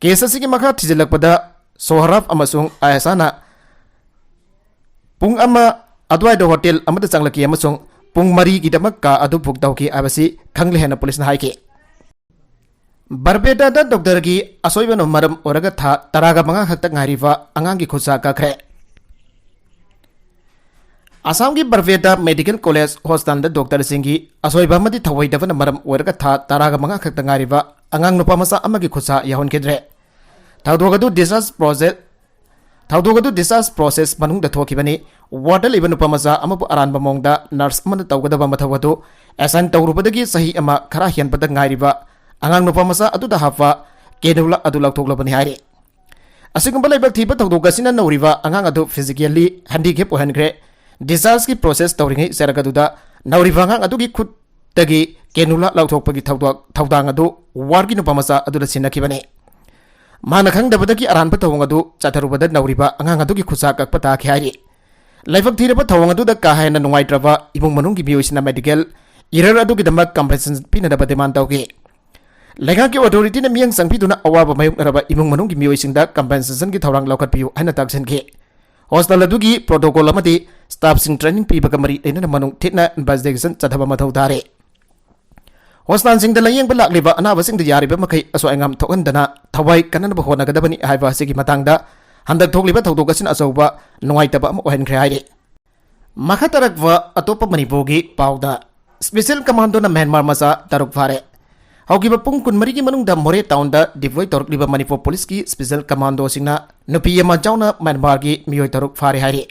ꯀꯦꯁ ꯑꯁꯤꯒꯤ ꯃꯈꯥ ꯊꯤꯖꯤꯜꯂꯛꯄꯗ ꯁꯣꯍꯔꯥꯕ ꯑꯃꯁꯨꯡ ꯑꯥꯏꯁꯥꯅ ꯄꯨꯡ ꯑꯃ ꯑꯗꯨꯋꯥꯏꯗ ꯍꯣꯇꯦꯜ ꯑꯃꯗ ꯆꯪꯂꯛꯈꯤ ꯑꯃꯁꯨꯡ ꯄꯨꯡ ꯃꯔꯤꯒꯤꯗꯃꯛ ꯀꯥ ꯑꯗꯨ ꯕꯨꯛ ꯇꯧꯈꯤ ꯍꯥꯏꯕꯁꯤ ꯈꯪꯂꯦ ꯍꯥꯏꯅ ꯄꯨꯂꯤꯁꯅ ꯍꯥꯏꯈꯤ꯫ ꯕꯔꯄꯦꯇꯥꯗ ꯗꯣꯛꯇꯔꯒꯤ ꯑꯁꯣꯏꯕꯅ ꯃꯔꯝ ꯑꯣꯏꯔꯒ ꯊꯥ ꯇꯔꯥꯒ ꯃꯉꯥ ꯈꯛꯇ ꯉꯥꯏꯔꯤꯕ ꯑꯉꯥꯡꯒꯤ ꯈꯨꯠꯁꯥ ꯀꯛꯈ꯭ꯔꯦ꯫ ꯑꯁꯥꯝꯒꯤ ꯕꯔꯄꯦꯇꯥ ꯃꯦꯗꯤꯀꯦꯜ ꯀꯣꯂꯦꯖ ꯍꯣꯁꯄꯤꯇꯥꯜꯗ ꯗꯣꯛꯇꯔꯁꯤꯡꯒꯤ ꯑꯁꯣꯏꯕ ꯑꯃꯗꯤ ꯊꯧꯑꯣꯏꯗꯕꯅ ꯃꯔꯝ ꯑꯣꯏꯔꯒ ꯊꯥ ꯇꯔꯥꯒ ꯃꯉꯥ ꯈꯛꯇ ꯉꯥꯏꯔꯤꯕ ꯑꯉꯥꯡ ꯅꯨꯄꯥ ꯃꯆꯥ ꯑꯃꯒꯤ ꯈꯨꯠꯁꯥ ꯌꯥꯎꯍꯟꯈꯤꯗ꯭ꯔꯦ꯫ ꯊꯧꯗꯣꯛ ꯑꯗꯨ discharge process ꯊꯧꯗꯣꯛ ꯑꯗꯨ discharge process ꯃꯅꯨꯡꯗ ꯊꯣꯛꯈꯤꯕꯅꯤ꯫ Ward ꯂꯩꯕ ꯅꯨꯄꯥ ꯃꯆꯥ ꯑꯃꯕꯨ ꯑꯔꯥꯟꯕ ꯃꯑꯣꯡꯗ nurse ꯑꯃꯅ ꯇꯧꯒꯗꯕ ꯃꯊꯧ ꯑꯗꯨ assign ꯇꯧꯔꯨꯕꯗꯒꯤ ꯆꯍꯤ ꯑꯃ ꯈꯔ ꯍꯦꯟꯕꯗ ꯉꯥꯏꯔꯤꯕ ꯑꯉꯥꯡ ꯅꯨꯄꯥ ꯃꯆꯥ ꯑꯗꯨꯗ ꯍꯥꯞꯄ cannula ꯑꯗꯨ ꯂꯧꯊꯣꯛꯂꯕꯅꯤ ꯍꯥꯏꯔꯤ꯫ ꯑꯁꯤꯒꯨꯝꯕ ꯂꯥꯏꯕꯛ ꯊꯤꯕ ꯊꯧꯗꯣꯛ ꯑꯁꯤꯅ ꯅꯧꯔꯤꯕ ꯑꯉꯥꯡ ꯑꯗꯨ physically handicap ꯑꯣꯏꯍꯟꯈ꯭ꯔꯦ꯫ Dischargeꯀꯤ process ꯇꯧꯔꯤꯉꯩ ꯆꯔꯛ ꯑꯗꯨꯗ ꯅꯧꯔꯤꯕ ꯑꯉꯥꯡ ꯑꯗꯨꯒꯤ ꯈꯨꯠꯇꯒꯤ cannula ꯂꯧꯊꯣꯛꯄꯒꯤ ꯊꯧꯗꯣꯛ, ꯊꯧꯗꯥꯡ ꯑꯗꯨ wardꯀꯤ ꯅꯨꯄꯥ ꯃꯆꯥ ꯑꯗꯨꯅ ꯁꯤꯟꯅꯈꯤꯕꯅꯤ꯫ ꯃꯥꯅ ꯈꯪꯗꯕꯗꯒꯤ ꯑꯔꯥꯟꯕ ꯊꯧꯑꯣꯡ ꯑꯗꯨ ꯆꯠꯊꯔꯨꯕꯗ ꯅꯧꯔꯤꯕ ꯑꯉꯥꯡ ꯑꯗꯨꯒꯤ ꯈꯨꯠꯁꯥ ꯀꯛꯄ ꯇꯥꯈꯤ ꯍꯥꯏꯔꯤ꯫ ꯂꯥꯏꯕꯛ ꯊꯤꯔꯕ ꯊꯧꯑꯣꯡ ꯑꯗꯨꯗ ꯀꯥ ꯍꯦꯟꯅ ꯅꯨꯡꯉꯥꯏꯇ꯭ꯔꯕ ꯏꯃꯨꯡ ꯃꯅꯨꯡꯒꯤ ꯃꯤꯑꯣꯏꯁꯤꯡꯅ medical error ꯑꯗꯨꯒꯤꯗꯃꯛ compensation ꯄꯤꯅꯅꯕ demand ꯇꯧꯈꯤ꯫ ꯂꯩꯉꯥꯛꯀꯤ authorityꯅ ꯃꯤꯠꯌꯦꯡ ꯆꯪꯕꯤꯗꯨꯅ ꯑꯋꯥꯕ ꯃꯥꯌꯣꯛꯅꯔꯕ ꯏꯃꯨꯡ ꯃꯅꯨꯡꯒꯤ ꯃꯤꯑꯣꯏꯁꯤꯡꯗ compensationꯒꯤ ꯊꯧꯔꯥꯡ ꯂꯧꯈꯠꯄꯤꯌꯨ ꯍꯥꯏꯅ ꯇꯛꯁꯤꯟꯈꯤ꯫ Hospital ꯑꯗꯨꯒꯤ protocol ꯑꯃꯗꯤ staffꯁꯤꯡ training ꯄꯤꯕꯒ ꯃꯔꯤ ꯂꯩꯅꯅ ꯃꯅꯨꯡ ꯊꯤꯠꯅ investigation ꯆꯠꯊꯕ ꯃꯊꯧ ꯇꯥꯔꯦ꯫ ꯍꯣꯁꯄꯤꯇꯥꯜꯁꯤꯡꯗ ꯂꯥꯌꯦꯡꯕ ꯂꯥꯛꯂꯤꯕ ꯑꯅꯥꯕꯁꯤꯡꯗ ꯌꯥꯔꯤꯕ ꯃꯈꯩ ꯑꯁꯣꯏ ꯑꯉꯥꯝ ꯊꯣꯛꯍꯟꯗꯅ ꯊꯋꯥꯏ ꯀꯟꯅꯅꯕ ꯍꯣꯠꯅꯒꯗꯕꯅꯤ ꯍꯥꯏꯕ ꯑꯁꯤꯒꯤ ꯃꯇꯥꯡꯗ ꯍꯟꯗꯛ ꯊꯣꯛꯂꯤꯕ ꯊꯧꯗꯣꯛ ꯑꯁꯤꯅ ꯑꯆꯧꯕ ꯅꯨꯡꯉꯥꯏꯇꯕ ꯑꯃ ꯑꯣꯏꯍꯟꯈ꯭ꯔꯦ ꯍꯥꯏꯔꯤ꯫ ꯃꯈꯥ ꯇꯥꯔꯛꯄ ꯑꯇꯣꯞꯄ ꯃꯅꯤꯄꯨꯔꯒꯤ ꯄꯥꯎꯗ, ꯁ꯭ꯄꯦꯁꯦꯜ ꯀꯃꯥꯟꯗꯣꯅ ꯃ꯭ꯌꯥꯟꯃꯥꯔ ꯃꯆꯥ ꯇꯔꯨꯛ ꯐꯥꯔꯦ꯫ ꯍꯧꯈꯤꯕ ꯄꯨꯡ ꯀꯨꯟꯃꯔꯤꯒꯤ ꯃꯅꯨꯡꯗ ꯃꯣꯔꯦ ꯇꯥꯎꯟꯗ ꯗꯤꯄ꯭ꯂꯣꯏ ꯇꯧꯔꯛꯂꯤꯕ ꯃꯅꯤꯄꯨꯔ ꯄꯨꯂꯤꯁꯀꯤ ꯁ꯭ꯄꯦꯁꯦꯜ ꯀꯃꯥꯟꯗꯣꯁꯤꯡꯅ ꯅꯨꯄꯤ ꯑꯃ ꯌꯥꯎꯅ ꯃ꯭ꯌꯥꯟꯃꯥꯔꯒꯤ ꯃꯤꯑꯣꯏ ꯇꯔꯨꯛ ꯐꯥꯔꯦ ꯍꯥꯏꯔꯤ꯫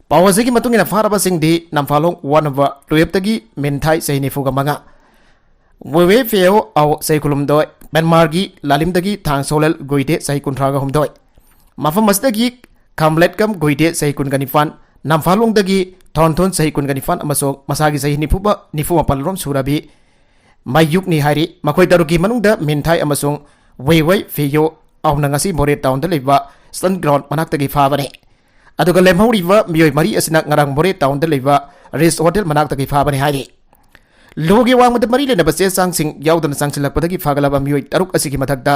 ꯄꯥꯎ ꯑꯁꯤꯒꯤ ꯃꯇꯨꯡ ꯏꯟꯅ ꯐꯥꯔꯕꯁꯤꯡꯗꯤ ꯅꯝꯐꯥꯂꯣꯡ ꯋꯥꯔꯗ ꯅꯝꯕꯔ ꯇꯨꯌꯦꯜꯐꯇꯒꯤ ꯃꯤꯟꯊꯥꯏ ꯆꯍꯤ ꯅꯤꯐꯨꯒ ꯃꯉꯥ, ꯋꯦꯋꯦ ꯐꯦꯑꯣ ꯑꯥꯎ ꯆꯍꯤ ꯀꯨꯟꯍꯨꯝꯗꯣꯏ, ꯃ꯭ꯌꯥꯟꯃꯥꯔꯒꯤ ꯂꯥꯂꯤꯝꯗꯒꯤ ꯊꯥꯡꯁꯣꯂꯦꯜ ꯒꯨꯏꯗꯦ ꯆꯍꯤ ꯀꯨꯟꯊ꯭ꯔꯥꯒ ꯍꯨꯝꯗꯣꯏ, ꯃꯐꯝ ꯑꯁꯤꯗꯒꯤ ꯈꯝꯂꯦꯠꯀꯝ ꯒꯨꯏꯗꯦ ꯆꯍꯤ ꯀꯨꯟꯒ ꯅꯤꯄꯥꯟ, ꯅꯝꯐꯥꯂꯣꯡꯗꯒꯤ ꯊꯣꯟꯊꯣꯟ ꯆꯍꯤ ꯀꯨꯟꯒ ꯅꯤꯄꯥꯟ ꯑꯃꯁꯨꯡ ꯃꯁꯥꯒꯤ ꯆꯍꯤ ꯅꯤꯐꯨ ꯃꯥꯄꯜ ꯔꯣꯝ ꯁꯨꯔꯕꯤ ꯃꯌꯨꯛꯅꯤ ꯍꯥꯏꯔꯤ꯫ ꯃꯈꯣꯏ ꯇꯔꯨꯛꯀꯤ ꯃꯅꯨꯡꯗ ꯃꯤꯟꯊꯥꯏ ꯑꯃꯁꯨꯡ ꯋꯦꯋꯦ ꯐꯦꯌꯣ ꯑꯥꯎꯅ ꯉꯁꯤ ꯃꯣꯔꯦ ꯇꯥꯎꯟꯗ ꯂꯩꯕ ꯁꯟ ꯒ꯭ꯔꯥꯎꯟ ꯃꯅꯥꯛꯇꯒꯤ ꯐꯥꯕꯅꯤ꯫ ꯑꯗꯨꯒ ꯂꯦꯝꯍꯧꯔꯤꯕ ꯃꯤꯑꯣꯏ ꯃꯔꯤ ꯑꯁꯤꯅ ꯉꯔꯥꯡ ꯃꯣꯔꯦ ꯇꯥꯎꯟꯗ ꯂꯩꯕ ꯔꯤꯁ ꯍꯣꯇꯦꯜ ꯃꯅꯥꯛꯇꯒꯤ ꯐꯥꯕꯅꯤ ꯍꯥꯏꯔꯤ꯫ ꯂꯣꯒꯤ ꯋꯥꯡꯃꯗ ꯃꯔꯤ ꯂꯩꯅꯕ ꯆꯦ ꯆꯥꯡꯁꯤꯡ ꯌꯥꯎꯗꯅ ꯆꯪꯁꯤꯜꯂꯛꯄꯗꯒꯤ ꯐꯥꯒꯠꯂꯕ ꯃꯤꯑꯣꯏ ꯇꯔꯨꯛ ꯑꯁꯤꯒꯤ ꯃꯊꯛꯇ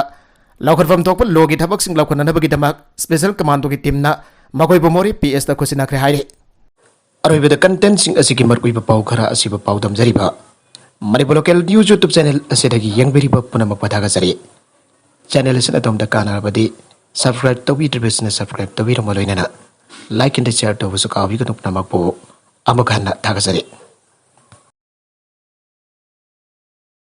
ꯂꯧꯈꯠꯐꯝ ꯊꯣꯛꯄ ꯂꯣꯒꯤ ꯊꯕꯛꯁꯤꯡ ꯂꯧꯈꯠꯅꯅꯕꯒꯤꯗꯃꯛ ꯁ꯭ꯄꯦꯁꯦꯜ ꯀꯃꯥꯟꯗꯣꯒꯤ ꯇꯤꯝꯅ ꯃꯈꯣꯏꯕꯨ ꯃꯣꯔꯦ ꯄꯤ ꯑꯦꯁꯇ ꯈꯨꯠꯁꯤꯟꯅꯈ꯭ꯔꯦ ꯍꯥꯏꯔꯤ꯫ ꯑꯔꯣꯏꯕꯗ ꯀꯟꯇꯦꯟꯁꯤꯡ ꯑꯁꯤꯒꯤ ꯃꯔꯨꯑꯣꯏꯕ ꯄꯥꯎ ꯈꯔ ꯑꯁꯤꯕꯨ ꯄꯥꯎꯗꯝꯖꯔꯤꯕ Manipur local news YouTube channel ꯑꯁꯤꯗꯒꯤ ꯌꯦꯡꯕꯤꯔꯤꯕ ꯄꯨꯝꯅꯃꯛꯄꯨ ꯊꯥꯒꯠꯆꯔꯤ꯫ ꯆꯦꯅꯦꯜ ꯑꯁꯤꯅ ꯑꯗꯣꯝꯗ ꯀꯥꯟꯅꯔꯕꯗꯤ ꯁꯕꯁꯀ꯭ꯔꯥꯏꯕ ꯇꯧꯕꯤꯗ꯭ꯔꯤꯕꯁꯤꯅ ꯁꯕꯁꯀ꯭ꯔꯥꯏꯕ ꯇꯧꯕꯤꯔꯝꯕ ꯂꯣꯏꯅꯅ ꯂꯥꯏꯛ ꯑꯦꯟ ꯁꯤꯌꯥꯔ ꯇꯧꯕꯁꯨ ꯀꯥꯎꯕꯤꯒꯅꯨ꯫ ꯄꯨꯝꯅꯃꯛꯄꯨ ꯑꯃꯨꯛ ꯍꯟꯅ ꯊꯥꯒꯠꯆꯔꯤ꯫